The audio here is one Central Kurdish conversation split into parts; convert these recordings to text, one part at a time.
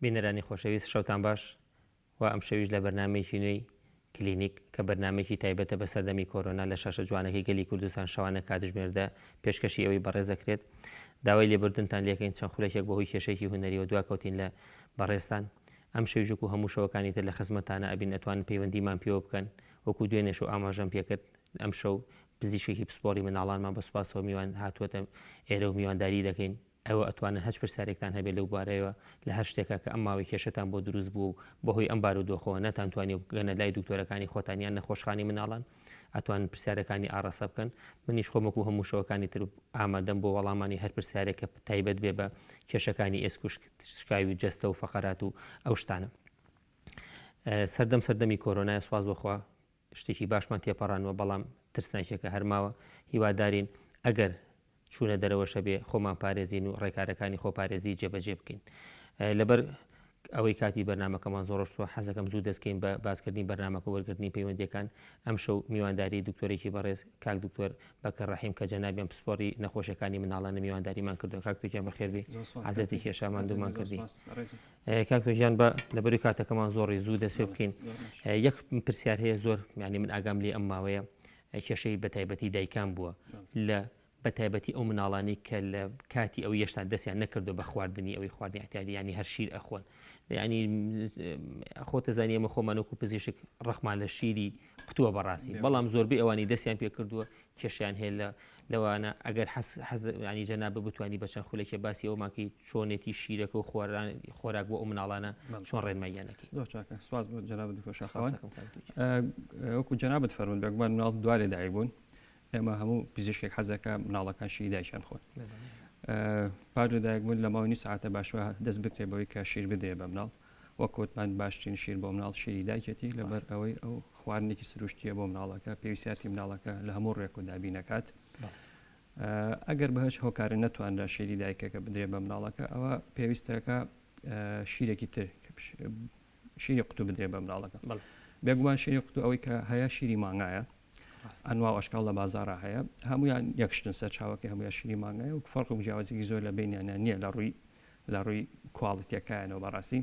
بینەرانی خۆشەویست شەوتان باش و ئەمشەویش لە بەرنامەیەکی نوێی کلینیک کە بەرنامەیەکی تایبەتە بە سەردەمی کۆرۆنا لە شاشە جوانەکەی گەلی کوردستان شەوانە کاتژمێر دە پێشکەشی ئێوەی بەڕێز دەکرێت. داوای لێبوردنتان لێکەین چەند خولەکێک بەهۆی کێشەیەکی هونەریەوە دواکەوتین لە بەڕێزتان. ئەمشەویش وەکو هەموو شەوەکانی تر لە خزمەتتانا ئەبین ئەتوانن پەیوەندیمان پێوە بکەن وەکو دوێنێ شەو ئاماژەم پێکرد ئەمشەو پزیشکێکی پسپۆڕی منداڵانمان بە سوپاسەوە میوان هاتووەتە ئێرە و میوانداری دەکەین. ئێوە ئەتوانن هەچ پرسیارێکتان هەبێت لەو بارەیەوە لە هەر شتێکا کە ئەم ماوەی کێشەتان بۆ دروست بووە و بەهۆی ئەم بارودۆخەوە نەتانتوانیوە بگەنە لای دکتۆرەکانی خۆتان یان نەخۆشخانەی مناڵان ئەتوانن پرسیارەکانی ئاڕاستە بکەن منیش خۆم وەکو هەموو شەوەکانی تر ئامادەم بۆ وەڵامانی هەر پرسیارێک کە تایبەت بێ بە کێشەکانی ئێسک و شکاوی و جەستە و فەقەرات و ئەو شتانە. سەردەم سەردەمی کۆرۆنایە سوپاس بۆ خوا شتێکی باشمان تێپەڕانوە بەڵام ترسناکیەکە هەر ماوە هیوادارین ئەگەر چوونە دەرەوەش هەبێ خۆمان پارێزین و ڕێکارەکانی خۆپارێزی جێبەجێ بکەین لەبەر ئەوەی کاتی بەرنمەکەمان زۆر ڕۆشتووە حەزەکەم زوو دەستکەین بە باسکردنی بەرنمەکە وەرگرتنی پەیوەندیەکان ئەمشەو میوانداری دکتۆرێکی بەڕێز کاک دکتۆر بەکر ڕەحیم کە جەنابیان پسپۆڕی نەخۆشیەکانی مناڵانە میوانداریمان کردووە کاک دکتۆر گیان بەخێربێی عەزێتی کێشا ماندوومان کردی. کاک گیان بە لەبەری کاتەکەمان زۆڕی زوو دەست پێ بکەین یەک پرسیار هەیە زۆر یعنی من ئاگام لێ ئەم ماوەیە کێشەی بە تایبەتی دایکان بووە لە بە تایبەتی ئەو مناڵانی کە لە کاتی ئەو یەشتا دەستیان نەکردو بە خواردنی ئەوەی خواردنی اعتیادی ینی هەر شیر ئەخۆن ینی خۆتە زانی ئەمە خۆمان وەکو پزیشک ڕخمان لە شیری قوتووە بەڕاستی بەڵام زۆربەی ئەوانی دەستیان پێ کردووە کێشیان هەیە لە لەوانە ئەگەر حەز حەز ینی جەنابە بتانی بە چەند خولێکێ باسی ئەوماکی چۆنێتی شیرەکە و خۆران خۆراک بۆ ئەو مناڵانە چۆن ڕێنماییانەکەی زۆر چاکە سواز بۆ جەنابت دکتۆر شاخەوان وەکو جەنابت فەرموون بێگومان مناڵ دوای لەدایک بوون ئێمە هەموو پزیشکێک حەزەکە مناڵەکان شیری دایکیان بخۆن پاش لەدایک بوون لە ماوەی نیو سەعاتە باشوە دەست بکرێت بەوەی کە شیر بدرێ بە مناڵ وەک وتمان باشترین شیر بۆ مناڵ شیری دایکێتی لەبەر ئەوەی ئەو خواردنێکی سروشتیە بۆ مناڵەکە پێویستیاتی مناڵەکە لە هەموو ڕێک و دابینەکات ئەگەر بە هەچ هۆکارە نەتوانرا شیری دایکەکە بدرێ بە مناڵەکە ئەوە پێویستەکە شیرێکی تر شیری قوتو بدرێ بە مناڵەکە بێگومان شیری قوتو ئەوەی کە هەیە شیری مانگایە ئەنوا ئەشکال لە بازارە هەیە هەمویان یەکشتن سەرچاوەکە هەموویان شیری مانگایە و فەرق و جیاوازێکی زۆر لە بینیانە نییە لە ڕووی لە ڕووی کواڵیتیەکایانەوە بەڕاستی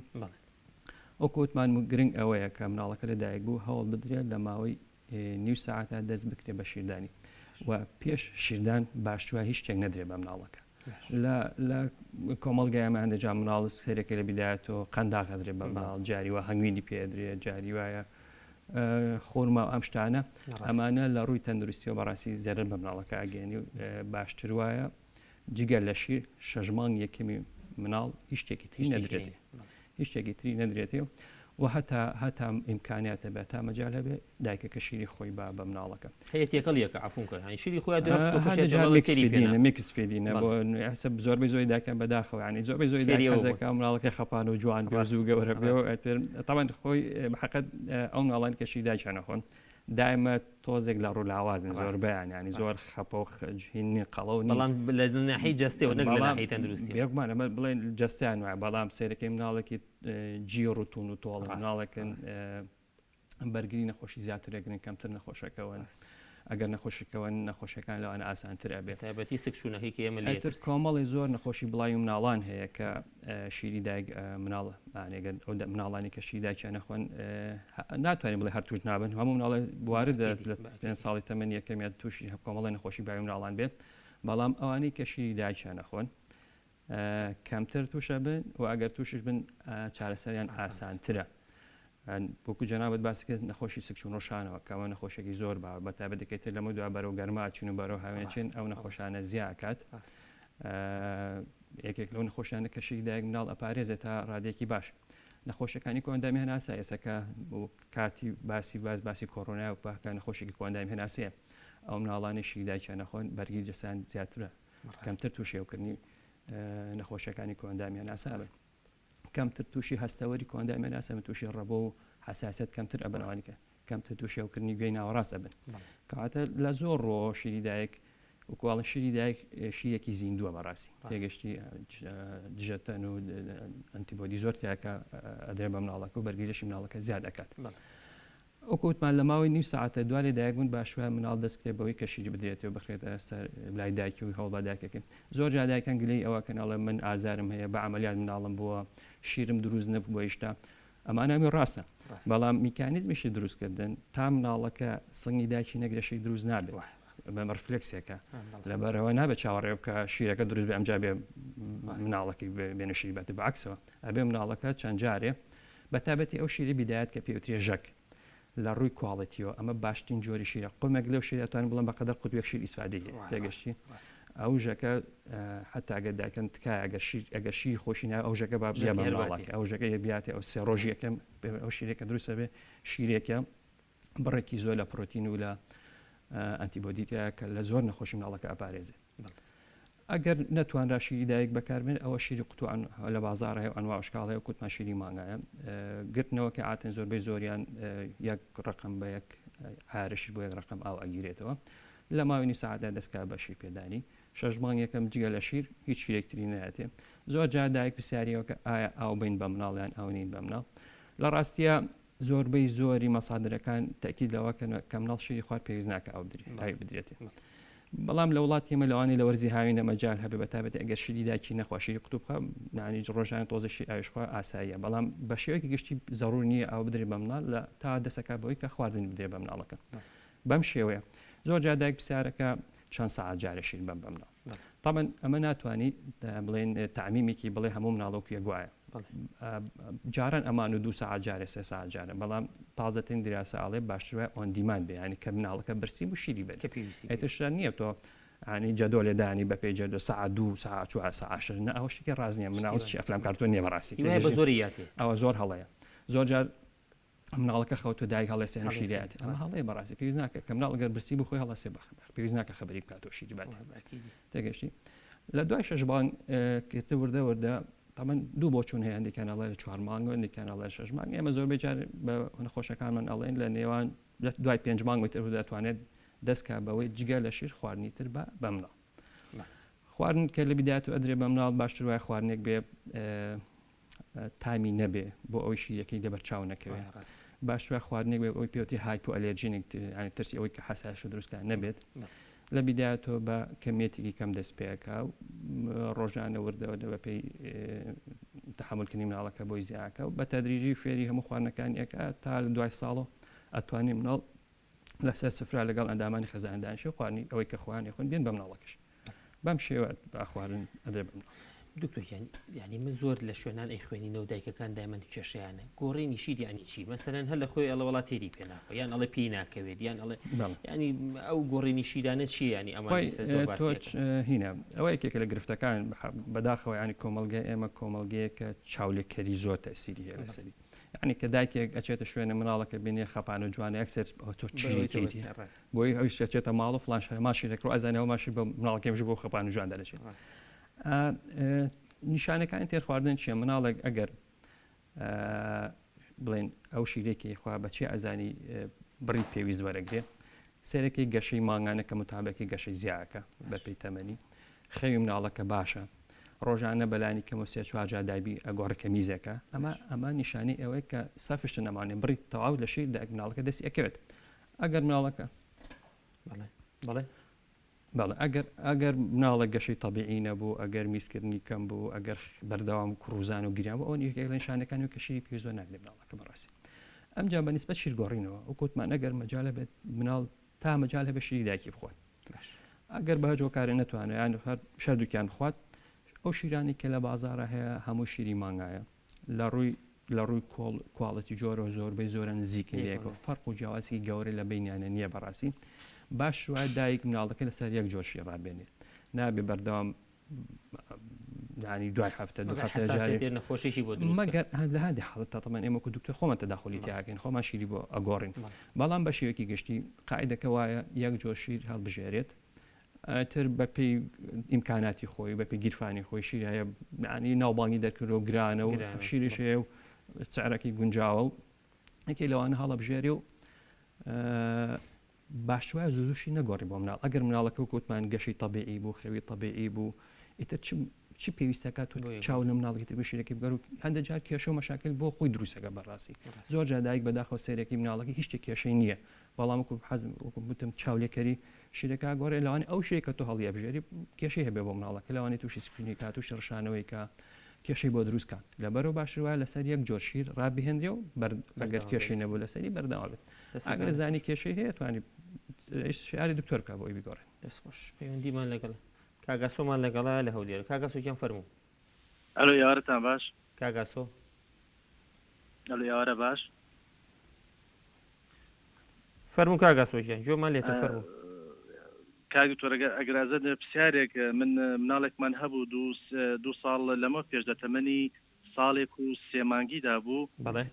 وەکو وتمان گرنگ ئەوەیە کە مناڵەکە لە دایک بوو هەوڵ بدرێت لە ماوەی نیو ساعتە دەست بکرێت بە شیردانی و پێش شیردان باشتوە هیچ شتێک نەدرێت بە مناڵەکە لە لە کۆمەڵگای ئەمە هەندێک جار مناڵ سەرەکە لە بیدایەتەوە قەنداغ ئەدرێت بە مناڵ جاری وە هەنگوینی پێدرێت جاری وایە خورما و ئەم شتانە ئەمانە لە ڕووی تەندروستیەوە بەڕاستی زەرەر بە مناڵەکە ئەگەێنی و باشتر وایە جگە لە شیر شەش مانگ یەکەمی مناڵ هیچ شتێکی تری نەدرێتێ هیچ شتێکی تری نەدرێتێ و هەتا هەتا ئیمکانیاتە بێت تا مەجال هەبێ دایکەکە شیری خۆی با بە مناڵەکە هەیە تێکەڵ یەکە عفون کە هەنی شیری خۆیان mix feeding ە بۆ حسب زۆربەی زۆری دایکان بەداخەوە ینی زۆربەی زۆری دایکەزەکە مناڵەکە خەپان و جوان بێ زوو گەورە بێ ئەتر تاوان خۆی حقت ئەو مناڵان کە شیری دایکیان نەخۆن دایمە تۆزێک لە ڕوو لاوازن زۆربەیان ینی زۆر خەپە و هینی قەڵەو نین. بەڵام لە ناحیەی جەستەوە نەک لە ناحیەی تەندروستی. بێگومان ئەمە بڵێن جەستەیان وایە بەڵام سەیرەکەی مناڵێکی جیڕ و توند و تۆڵ مناڵێکن بەرگری نەخۆشی زیاتر ئەگرن کەمتر نەخۆشەکەون ئەگەر نەخۆشیکەوەن نەخۆشیەکان لەوانە ئاسانتر ئەبێت تایبەتی سکچوونەکەی کە ئێمە لێ تر کۆمەڵی زۆر نەخۆشی بڵاوی مناڵان هەیە کە شیری دایک مناڵ ئەگەر ئەو مناڵانی کە شیری دایکیان نەخۆن ناتوانین بڵێ هەر توش نابن هەموو مناڵێ بواردە لە پێ ساڵی تەمەن یەکەمیان تووشی کۆمەڵی نەخۆشی باوی مناڵان بێت بەڵام ئەوانەی کە شیری دایکیان نەخۆن کەمتر تووشە بن و ئەگەر تووشش بن چارەسەریان ئاسانترە. وەکو جەنابت باسی کرد نەخۆشی سکچوون ڕشانەوە کە ئەوە نەخۆشێکی زۆر باوە بە تایبەتی کە تر لەمە دوا بەرەو گەرما چین و بەرەو هاوێن چین ئەو نەخۆشانە زیاکات یەکێک لەو نەخۆشیانە کە شیری دایک مناڵ ئەپارێزێت تا ڕادێکی باش نەخۆشەکانی کۆئەندامی هەناسە ئێستا کە کاتی باسی باس باسی کۆرۆنا و باکە نەخۆشێکی کۆئەندامی هەناسەیە ئەو مناڵانی شیری دایکیان نەخۆن بەرگری جەستەیان زیاترە کەمتر تووشی هەوکردنی نەخۆشیەکانی کۆئەندامی هەناسە ئەبن کەمتر تووشی هەستەوەری کۆئەندامی هەناسە ئەبن تووشی ڕەبۆ و حساسیەت کەمتر ئەبن ئەوانی کە کەمتر تووشی هەوکردنی گوێی ناوەڕاست ئەبن کەواتە لە زۆر ڕۆ شیری دایک وکواڵە شیری دایک شیرێکی زیندووە بەڕاستی تێگەشتی دژەتەن و ئەنتیبۆدی زۆر تیاکە ئەدرێ بە مناڵەکە و بەرگری لەشی مناڵەکە زیاد ئەکات. وەکو وتمان لە ماوەی نیو سەعاتە دوا لێ دایک بوون باش وایە مناڵ دەست کرێ بەوەی کە شیری بدرێتێ و بخرێتە سەر لای دایکی و هەوڵ بە دایکەکەی زۆر جار دایکان گلەیی ئەوە کەن ئەڵێ من ئازارم هەیە بە عەمەلیات مناڵم بووە. شیرم دروست نەبوو بۆ هیشتا ئەمانە هەمووی ڕاستە بەڵام میکانیزمی شیر دروستکردن تا مناڵەکە سنگی دایکی نەگرێ شیر دروست نابێت بەم reflex ێکە لەبەرەوە نابێت چاوەڕێ بکە شیرەکە دروست بێ ئەمجا بێ مناڵەکەی بێنە شیر بێت بەعکسەوە ئەبێ مناڵەکە چەند جارێ بە تابەتی ئەو شیری بیدایەت کە پێوترێ ژەک لە ڕووی quality یەوە ئەمە باشترین جۆری شیرە قومێک لەو شیرە توانم بڵێم بەقەدەر قوتوێک شیر ئیسفادەی هەیە تێگەشتی ئەو ژەکە حتا ئەگەر دایکن تکایە ئەگەر شیر ئەگەر شیری خۆشی ناوێ ئەو ژەکە با بیا بە مناڵەکە ئەو ژەکە یە بیاتێ ئەو سێ ڕۆژی یەکەم ئەو شیرێکە دروستە بێ شیرێکە بڕێکی زۆر لە پرۆتین و لە antibody تیایە کە لە زۆر نەخۆشی مناڵەکە ئەپارێزێت. ئەگەر نەتوانرا شیری دایک بەکاربێن ئەوە شیری قوتو لە بازاڕ هەیە و ئەنوا ئەشکاڵ هەیە و کوتمان شیری مانگایە گرتنەوە کە عاتن زۆربەی زۆریان یەک ڕقم بە یەک عارە شیر بۆ یەک ڕقم ئاو ئەگیرێتەوە لە ماوەی نیو سەعاتدا دەستکا بە شیر پێدانی شەش مانگ یەکەم جگە لە شیر هیچ شیرێکتری نایەتێ زۆر جار دایک پرسیاریەوە کە ئایا ئاو بین بە مناڵ یان ئاو نین بە مناڵ لە ڕاستیە زۆربەی زۆری مەسادرەکان تەئکید لەوە کەن کە مناڵ شیری خوارد پێویست ناکە ئاو ئاوی بدرێتێ بەڵام لە وڵاتی ئێمە لەوانەیە لە وەرزی هاوینە مەجال هەبێ بە تایبەتی ئەگەر شیری دایکی نەخوا شیری قوتوو بخوا یانی ڕۆژانە تۆزێ شیر ئاویش خوا ئاساییە بەڵام بە شێوەیەکی گشتی زەڕوور نییە ئاو بدرێ بە مناڵ لە تا دەسەکە بەوەی کە خواردنی بدرێ بە مناڵەکە بەم شێوەیە زۆر جار دایک پرسیارەکە چەند سەعات جارێ شیر بەم بە مناڵ طبعا ئەمە ناتوانانی بڵێن تعمیمێکی بڵێ هەموو مناڵۆک یەک وایە جاران ئەمان و دو ساعت جارێ سێ ساعت جارە بەڵام تازەترین دراسە ئاڵێ باشتر وایە on demand بێ ینی کە مناڵەکە برسی بوو شیری بێت کە پێویستی ئێتر نییە تۆ ینی جەدۆ لێدانی بە پێی جەدۆ ساعت دوو ساعت چوار ساعت شەش نە ئەوە شتێکی ڕاست نییە مناڵ چی ئەفلام کارتۆن نییە بەڕاستی بە زۆری یاتێ ئەوە زۆر هەڵەیە زۆر جار مناڵەکە خەوتوە دایک هەڵێسێ هەم شیرایەتی ئەمە هەڵەیە بەڕاستی پێویست ناکە کە مناڵ گەر برسی بوو خۆی هەڵەسێ بە پێویست ناکە خەبەری بکاتەوە شیری بات تێگەشتی لە دوای شەش مانگ کە وردە وردە تەمەن دوو بۆچون هەیە هەندێکیان ئەڵێ لە چوار مانگ و هەندێکیان ئەڵێ شەش مانگ ئێمە زۆربەی جار بە نەخۆشەکانمان ئەڵێن لە نێوان لە دوای پێنج مانگ تر دەتوانێت دەستکا بەوەی جگە لە شیر خواردنی تر بە بە مناڵ خواردن کە لە بیدات و ئەدرێ بە مناڵ باشتر وایە خواردنێک بێ تامی نەبێ بۆ ئەوەی شیرەکەی لەبەر چاو نەکەوێ باشترە خواردنێک بێ ئەوی پێوتی hypoallergenic ینی ترسی ئەوەی کە حساش دروستکە نەبێت لە بیدایەتەوە بە کەمیەتێکی کەم دەست پێەکە و ڕۆژانە وردەوە دە بەپێی تحملکردنی مناڵەکە بۆی زیاکە و بە تەدریجی فێری هەموو خواردنەکان یەکە تا لە دوای ساڵۆ ئەتوانی مناڵ لەسەر سفرا لەگەڵ ئەندامانی خێزان دانیشێ و خواردنی ئەوەی کە خۆیان ئەیخۆن بێن بە مناڵەکەش بەم شێوە بە خواردن ئەدرێ بە مناڵ. دکتۆر گیان یعنی من زۆر لە شوێنان ئەیخوێنینەوە دایکەکان دایمەن کێشەیانە گۆڕینی شیر یعنی چی مەسەلەن هەر لە خۆی ئەڵێ وەڵا تێری پێ ناخۆ یان ئەڵێ پێی ناکەوێت یان ئەڵێ یعنی ئەو گۆڕینی شیرانە چییە یعنی ئەوان ئێستا زۆر باسی تۆ هینە ئەوە یەکێکە لە گرفتەکان بەداخەوە یعنی کۆمەڵگەی ئێمە کۆمەڵگەیەکە چاولێکەری زۆر تەسیری هەیە لەسەری یعنی کە دایکێک ئەچێتە شوێنە مناڵەکە بینێ خەپان و جوانە یەکسەر تۆ چیرێکیتی بۆی ئەویش ئەچێتە ماڵ و فلان شەر ماشی دەکرۆ ئەزانەوە ماشی بە مناڵەکەی بۆ خەپان و جوان دەرەچێت نیشانەکانی تێر خواردن چییە مناڵێک ئەگەر بڵێن ئەو شیرێکی خوا بەچی ئەزانی بڕی پێویست وەرەگرێ سەرەکەی گەشەی مانگانە کە متابەکەی گەشەی زیاکە بەپێی تەمەنی خەوی مناڵەکە باشە ڕۆژانە بەلانی کەمەوە سێ چوار جار دایبی ئەگۆڕی کە میزێکە ئەمە ئەمە نیشانەی ئەوەیە کە سەفشتە نەمانێ بڕی تەواو لە شیر دایک مناڵەکە دەستی ئەکەوێت ئەگەر مناڵەکە بەڵێ بەڵێ بەڵێ ئەگەر ئەگەر مناڵە گەشەی تەبیعی نەبوو ئەگەر میزکردنی کەم بوو ئەگەر بەردەوام کڕوزان و گریان بوو ئەوە یەکێک لە نیشانەکانی کە شیری پێ زۆر ناگرێت مناڵەکە بەڕاستی ئەمجا بە نیسبەت شیرگۆڕینەوە و کوتمان ئەگەر مەجالە بێت مناڵ تا مەجال هەبێت شیری دایکی بخوات ئەگەر بە هەج هۆکارێ نەتوانێت یان هەر شەردووکیان بخوات ئەو شیرانی کە لە بازارە هەیە هەموو شیری مانگایە لە ڕووی لە ڕووی کۆڵ quality جۆرەوە زۆربەی زۆرە نزیکن لەیەکەوە فەرق و جیاوازی گەورە لە بینیانە نییە بەڕاستی باش وایە دایک مناڵەکە لەسەر یەک جۆر شیر ڕابێنێ نابێ بەردەوام ینی دوای هەفتە دو هەفتە جارێ نەخۆشیی بۆ دروست مەگەر لە هەندێک حاڵەت تا تەمان ئێمە وەکو دکتۆر خۆمان تەداخلی تیاکەین خۆمان شیری بۆ ئەگۆڕین بەڵام بە شێوەیەکی گشتی قاعدەکە وایە یەک جۆر شیر هەڵبژێرێت تر بەپێی ئیمکاناتی خۆی بەپێی گیرفانی خۆی شیر هەیە ینی ناوبانگی دەرکردەوە گرانە و شیریش هەیە و سعرەکەی گونجاوە و یەکێ لەوانە هەڵەبژێرێ و باشتر وایە زوو زوو شیر نەگۆڕی بۆ مناڵ ئەگەر مناڵەکە وەک وتمان گەشەی تەبیعی بوو خەوی تەبیعی بوو ئیتر چ چ پێویستەکە تۆ چاو لە مناڵێکی تر بشیرەکەی بگەر و هەندێک جار کێشە و مەشاکل بۆ خۆی دروستەکە بەڕاستی زۆر جار دایک بەداخەوە سەیرەکەی مناڵەکەی هیچ شتێک کێشەی نییە بەڵام وەکو حەزم وەکو وتم چاولێکەری شیرەکە گۆڕێ لەوانەیە ئەو شیرەی کە تۆ هەڵیئەبژێری کێشەی هەبێ بۆ مناڵەکە لەوانەیە تووشی سکچوونی کا تووشی ڕشانەوەی کا. کێشەی بۆ دروست کات لەبەرەوە باشتر وایە لەسەر یەک جۆر شیر ڕابهێنرێ و بەر ئەگەر کێشەی نەبوو لەسەری بەردەوام بێت ئەگەر زانی کێشەی هەیە توانی ئیستشاری دکتۆر بکە بۆی بیگۆڕێ. دەست خۆش پەیوەندیمان لەگەڵ کاک ئاسۆمان لەگەڵە لە هەولێر کاک ئاسۆ گیان فەرموو. ئەلۆ ئێوارەتان باش. کاک ئاسۆ. ئەلۆ ئێوارە باش. فەرموو کاک ئاسۆ گیان گوێمان لێتە فەرموو. کاک دکتۆر ئەگەر ئەگەر ئازاد نەبێ پرسیارێک من مناڵێکمان هەبوو دوو دوو ساڵ لەمە پێش لە تەمەنی ساڵێک و سێ مانگیدا بوو بەڵێ.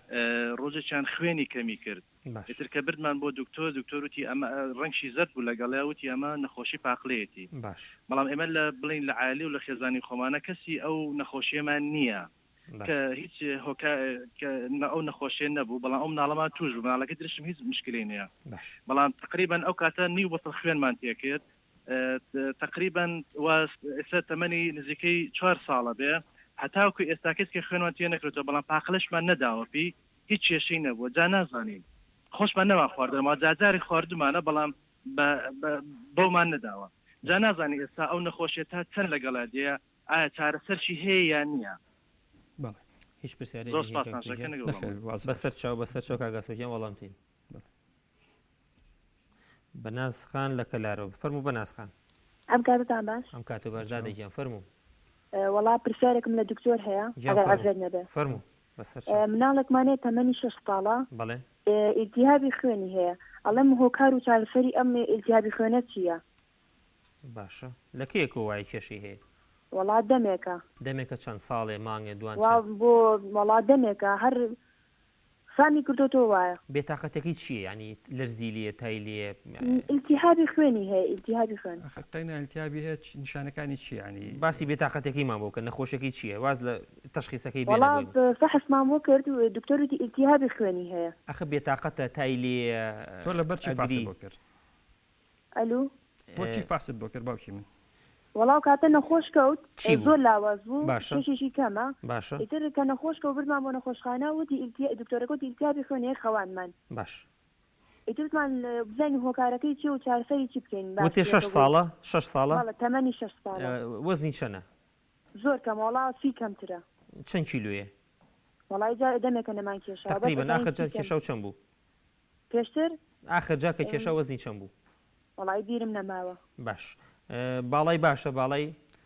ڕۆژێکیان خوێنی کەمی کرد باش. ئیتر کە بردمان بۆ دکتۆر دکتۆر وتی ئەمە ڕەنگشی زەرد بوو لەگەڵیا وتی ئەمە نەخۆشی پاقلەیەتی باش. بەڵام ئێمە لە بڵێین لە عایلەی و لە خێزانی خۆمانە کەسی ئەو نەخۆشیەمان نییە کە هیچ هۆکا کە ئەو نەخۆشیە نەبوو بەڵام ئەو مناڵەمان توش بوو مناڵەکەی ترشم هیچ مشکلەی نیە باش. بەڵام تقریبا ئەو کاتە نیو بەتڵ خوێنمان تێکرد تقریبا وا ئێستا تەمەنی نزیکەی چوار ساڵە بێ هەتاوکو ئێستا کەس کە خوێنمان تێ نەکردەوە بەڵام پاقلەشمان نەداوە پێی هیچ کێشەی نەبووە جا نازانین خۆشمان نەمان خواردەوە جاجاری خواردومانە بەڵام بە بەومان نەداوە جا نازانین ئێستا ئەو نەخۆشیە تا چەند لەگەڵا دێ ئایا چارەسەرشی هەیە یان نییە؟ بەڵێ. هیچ پرسیارێکی زۆر هەیە سپاس کاک ناشەکە گیان؟ نەگەڵ نەخێر وازح. بەسەر چاو بەسەر چاو کاک ئاسۆ گیان وەڵام تین. بەڵێ. بەناز خان لە کەلارەوە فەرموو بەناز خان. ئەم کاتەتان باش. ئەم کاتە باش دادە گیان فەرموو. وەڵا پرسیارێکم لە دکتۆر هەیە گیان ئەگەر فەرموو عەزێت نەبێ. فەرموو بەسەر چاو. مناڵێکمان هەیە تەمەنی شەش ساڵە بەڵێ. ئیلتیهابی خوێنی هەیە ئەڵێم هۆکار و چارەسەری ئەم ئیلتیهابی خوێنە چییە؟ باشە لە کەیەکەوە وایە کێشەی هەیە؟ وەڵا دەمێکە. دەمێکە چەند ساڵێ مانگێ دوان وا چەند؟ بۆ وەڵا دەمێکە هەر فامی کردۆتەوە وایە. بێتاقەتەکەی چیە یانی لەرزی لێیە تای لێیە ئیلتیهابی خوێنی هەیە ئیلتیهابی خوێن. ئەخر قەینا ئیلتیهابی هەیە نیشانەکانی چیە یانی. باسی بێتاقەتەکەیمان بۆ بکە نەخۆشیەکەی چیە واز لە تەشخیسەکەی بێنە وەڵا بۆی من. فەحسمان بۆ کرد دکتۆر وتی ئیلتیهابی خوێنی هەیە. ئەخر بێتاقەتە تای لێیە تۆ لەبەر چی فەحست ئەگری. بۆ کرد؟ ئەلو. بۆچی فەحست بۆ کرد باوکی من؟ وەڵا ئەو کاتە نەخۆش کەوت چی بوو؟ زۆر لاواز بوو باشە کێشێکی کەمە باشە. ئیتر کە نەخۆش کەوت بردمان بۆ نەخۆشخانە وتی ئیلتیا دکتۆرەکە وتی ئیلتیابی خوێن هەیە خەوانمان باش. ئیتر وتمان بزانین هۆکارەکەی چیە و چارەسەری چی بکەین وتی باشترە شەش کە بۆی ساڵە؟ شەش ساڵە؟ بەڵێ تەمەنی شەش ساڵە. وەزنی چەنە؟ زۆر کەمە وەڵا سی کەمترە. چەند کیلۆیە؟ وەڵای جا دەمێکە نەمان کێشاوە بەس تەقریبەن ئەزانین ئاخر سی جار کەم. کێشاو چەند بوو؟ پێشتر؟ ئاخر جار کە کێشا وەزنی چەند بوو؟ وەڵایی بیرم نەماوە. باش باڵای باشە باڵای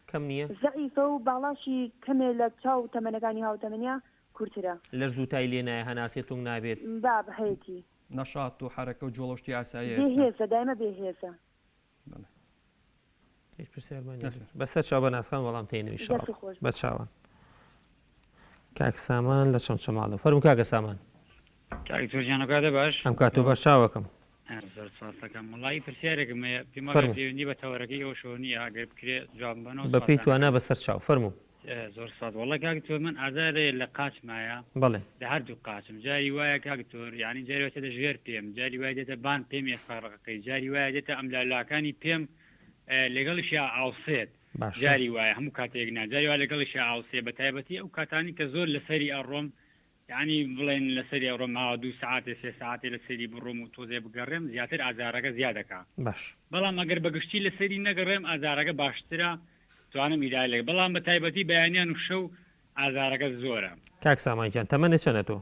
کەم نییە؟ زەعیفە و باڵاشی کەمێ لە چاو تەمەنەکانی هاوتەمەنیا کورترە. لەرز و تای لێ نایە هەناسەی تونگ نابێت؟ باب هەیەتی. نەشات و حەرەکە و جوڵە و شتی ئاساییە بێ ئێستا؟ هێزە دایمە بێ هێزە. بەڵێ. هیچ پرسیارمان نییە. نەخێر. بەسەر چاو بەناز خان وەڵام تێینەوە دەست ئیشەڵا. خۆش بە بێ. چاوان. کاک سامان لە چەمچەماڵەوە. فەرموو کاکە سامان. کاک دکتۆر گیان ئەوکاتە باش. ئەم کاتەو باش چاوەکەم. زۆر سپاس دەکەم. وەڵایی پرسیارێکم هەیە پێم وابێ فەرموو. پەیوەندی بە تەوەرەکەی ئێوەشەوە نییە ئەگەر بکرێ جوابم بەنەوە بە پێی سپاستان توانا ئەکەم. بە سەر چاو. فەرموو. زۆر سپاس. وەڵا کاک دکتۆر من ئازار هەیە لە قاچمایە بەڵێ. لە هەردوو قاچم جاری وایە کاک دکتۆر یانی جاری وایە دێتە ژێر پێم جاری وایە دێتە بان پێم ئێستا ڕەقەکەی جاری وایە دێتە ئەملا لاکانی پێم لەگەڵیشیا ئاوسێت باشە. جاری وایە هەموو کاتێک نا جاری وایە لەگەڵیشیا ئاوسێ بە تایبەتی ئەو کاتانی کە زۆر لەسەری ئەڕۆم یانی بڵێن لەسەری ئەڕۆم ئاوا دوو سەعاتێ سێ سەعاتێ لەسەری بڕۆم و تۆزێ بگەڕێم زیاتر ئازارەکە زیاد ئەکا باش. بەڵام ئەگەر بە گشتی لەسەری نەگەڕێم ئازارەکە باشترە توانم ئیدارە لەگەڵ بەڵام بە تایبەتی بەیانیان و شەو ئازارەکە زۆرە. کاک سامان گیان تەمەنت چەنە تۆ؟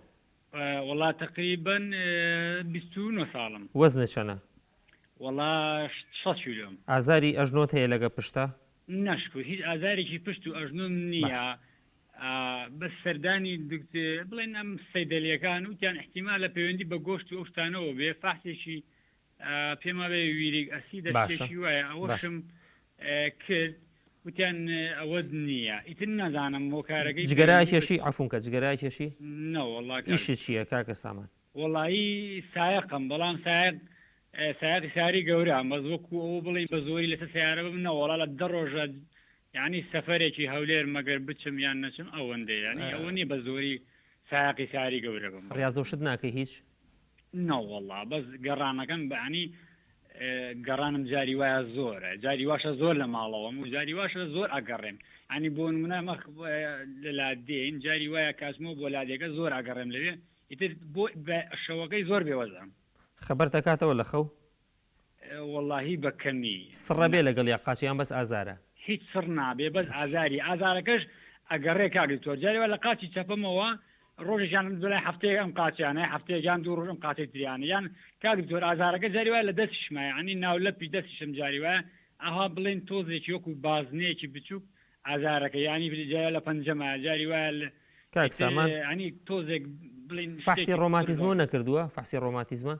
وەڵا تەقریبەن 29 ساڵم. وەزنت چەنە؟ وەڵا 600 کیلۆم. ئازاری ئەژنۆت هەیە لەگە پشتا؟ نا شکور هیچ ئازارێکی پشت و ئەژنۆم باش. نییە بەس سەردانی دکت بڵێن ئەم سەیدەلیەکان وتیان ئیحتیمالە پەیوەندی بە گۆشت و ئەو شتانەوە بێ فەحسێکی پێم وابێ uric acid ە باشە شتێکی وایە باش. ئەوەشم کرد وتیان ئەوەت نییە ئیتر نازانم هۆکارەکەی جگەرە پەیوەندی بە ئەکێشی؟ عەفوم کە جگەرە ئەکێشی؟ نەوەڵا کاک ئیشت چییە کاکە سامان؟ وەڵایی سایەقم بەڵام سایەق سایەقی ساری گەورە بەس وەکو ئەوە بڵێی بە زۆری لەسەر سەیارە بم نەوەڵا لە دە ڕۆژە یانی سەفەرێکی هەولێر مەگەر بچم یان نەچم ئەوەندەیە یانی ئەوە نیە بە زۆری سایەقی ساری گەورە بم. ڕیازە و شت ناکەی هیچ؟ نەوەڵا بەس گەڕانەکەم بەعنی گەڕانم جاری وایە زۆرە جاری واشە زۆر لە ماڵەوەم و جاری واشە زۆر ئەگەڕێم ینی بۆ نمونە مەخ لە لادێین جاری وایە کاسمەوە بۆ لادێکە زۆر ئەگەڕێم لەوێ ئیتر بۆ شەوەکەی زۆر بێوەزم. خەبەرت ئەکاتەوە لە خەو؟ وەڵاهی بە کەمی سڕە بێ نا. لەگەڵ یا قاچ یان بەس ئازارە؟ هیچ سڕ نابێ بەس باش. ئازاری ئازارەکەش. ئەگەڕێ کاک دکتۆر جاری وا لە قاچی چەپەمەوە ڕۆژێکیان بەلای هەفتەیەک ئەم قاچیانە هەفتەیەک یان دوو ڕۆژ ئەم قاچەی تریانە یان کاک دکتۆر ئازارەکە جاری وایە لە دەستیشمە یعنی ناولەپی دەستیشم جاری وایە ئەها بڵێن تۆزێکی وەکو بازنەیەکی بچووک ئازارەکە یعنی جاری لە پەنجەمە جاری وایە لە کاک سامان ینی تۆزێک بڵین فەحسی ڕۆماتیزمۆ نەکردووە فەحسی ڕۆماتیزمە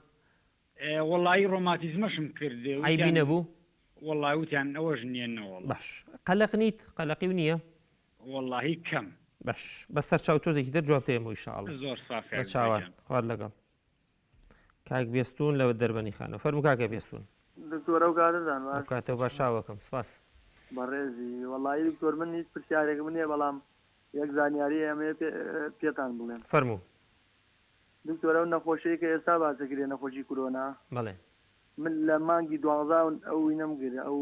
وەڵایی ڕۆماتیزمەشم کرد عەیبی نەبوو؟ وەڵای وتیان ئەوەش نییە نەوەڵا. باش قەلەق نیت؟ قەلەقیو نییە؟ وەڵاهی کەم. باش بە سەر چاو تۆزێکی تر جواب دەیەمەوە ان شاء اللە. زۆر سپاس کاک بە چاوان گیان. خوات لەگەڵ. کاک بێستوون لە دەربەنی خانەوە فەرموو کاکە بێستوون. دکتۆر ئەو کاتەتان ئەو باش. کاتەو باش چاوەکەم سپاس. بەڕێزی وەڵایی دکتۆر من هیچ پرسیارێکم نییە بەڵام یەک زانیاری ئەمەیە پێتان بڵێم. فەرموو. دکتۆر ئەو نەخۆشیەی کە ئێستا باس دەکرێ نەخۆشی کورۆنا بەڵێ. من لە مانگی دوانزا ئەو وینەم گرت ئەو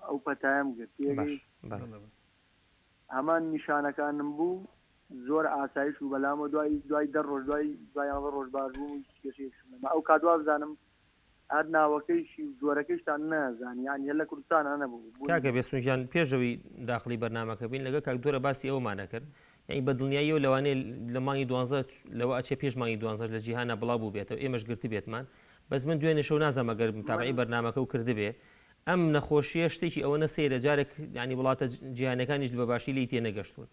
ئەو پەتایەم گرت باش تێگەی بەڵێ. هەمان نیشانەکانم بوو زۆر ئاسایش بوو بەلامەوە دوای دوای دە ڕۆژ دوای دوای یانزە ڕۆژ باش بووم و هیچ کێشەیەکشم نەما ئەو کات وابزانم هەر ناوەکەیشی و جۆرەکەیشتان نەزانی یانی هەر لە کوردستانا نەبوو بوونی کاکە بێستون گیان پێش ئەوەی داخڵی بەرنامەکە بین لەگەڵ کاک دۆرە باسی ئەوەمان ئەکرد یانی بە دڵنیاییەوە لەوانەیە لە مانگی دوانزە لەوە ئەچێ پێش مانگی دوانزەش لە جیهانا بڵاو بووبێتەوە ئێمەش گرتبێتمان بەس من دوێنێ شەو نازانم ئەگەر متابعەی من بەرنامەکەو کردبێ ئەم نەخۆشیە شتێکی ئەوەنە سەیرە جارێک یانی وڵاتە جیهانەکانیش بە باشی لێی تێنەگەشتوون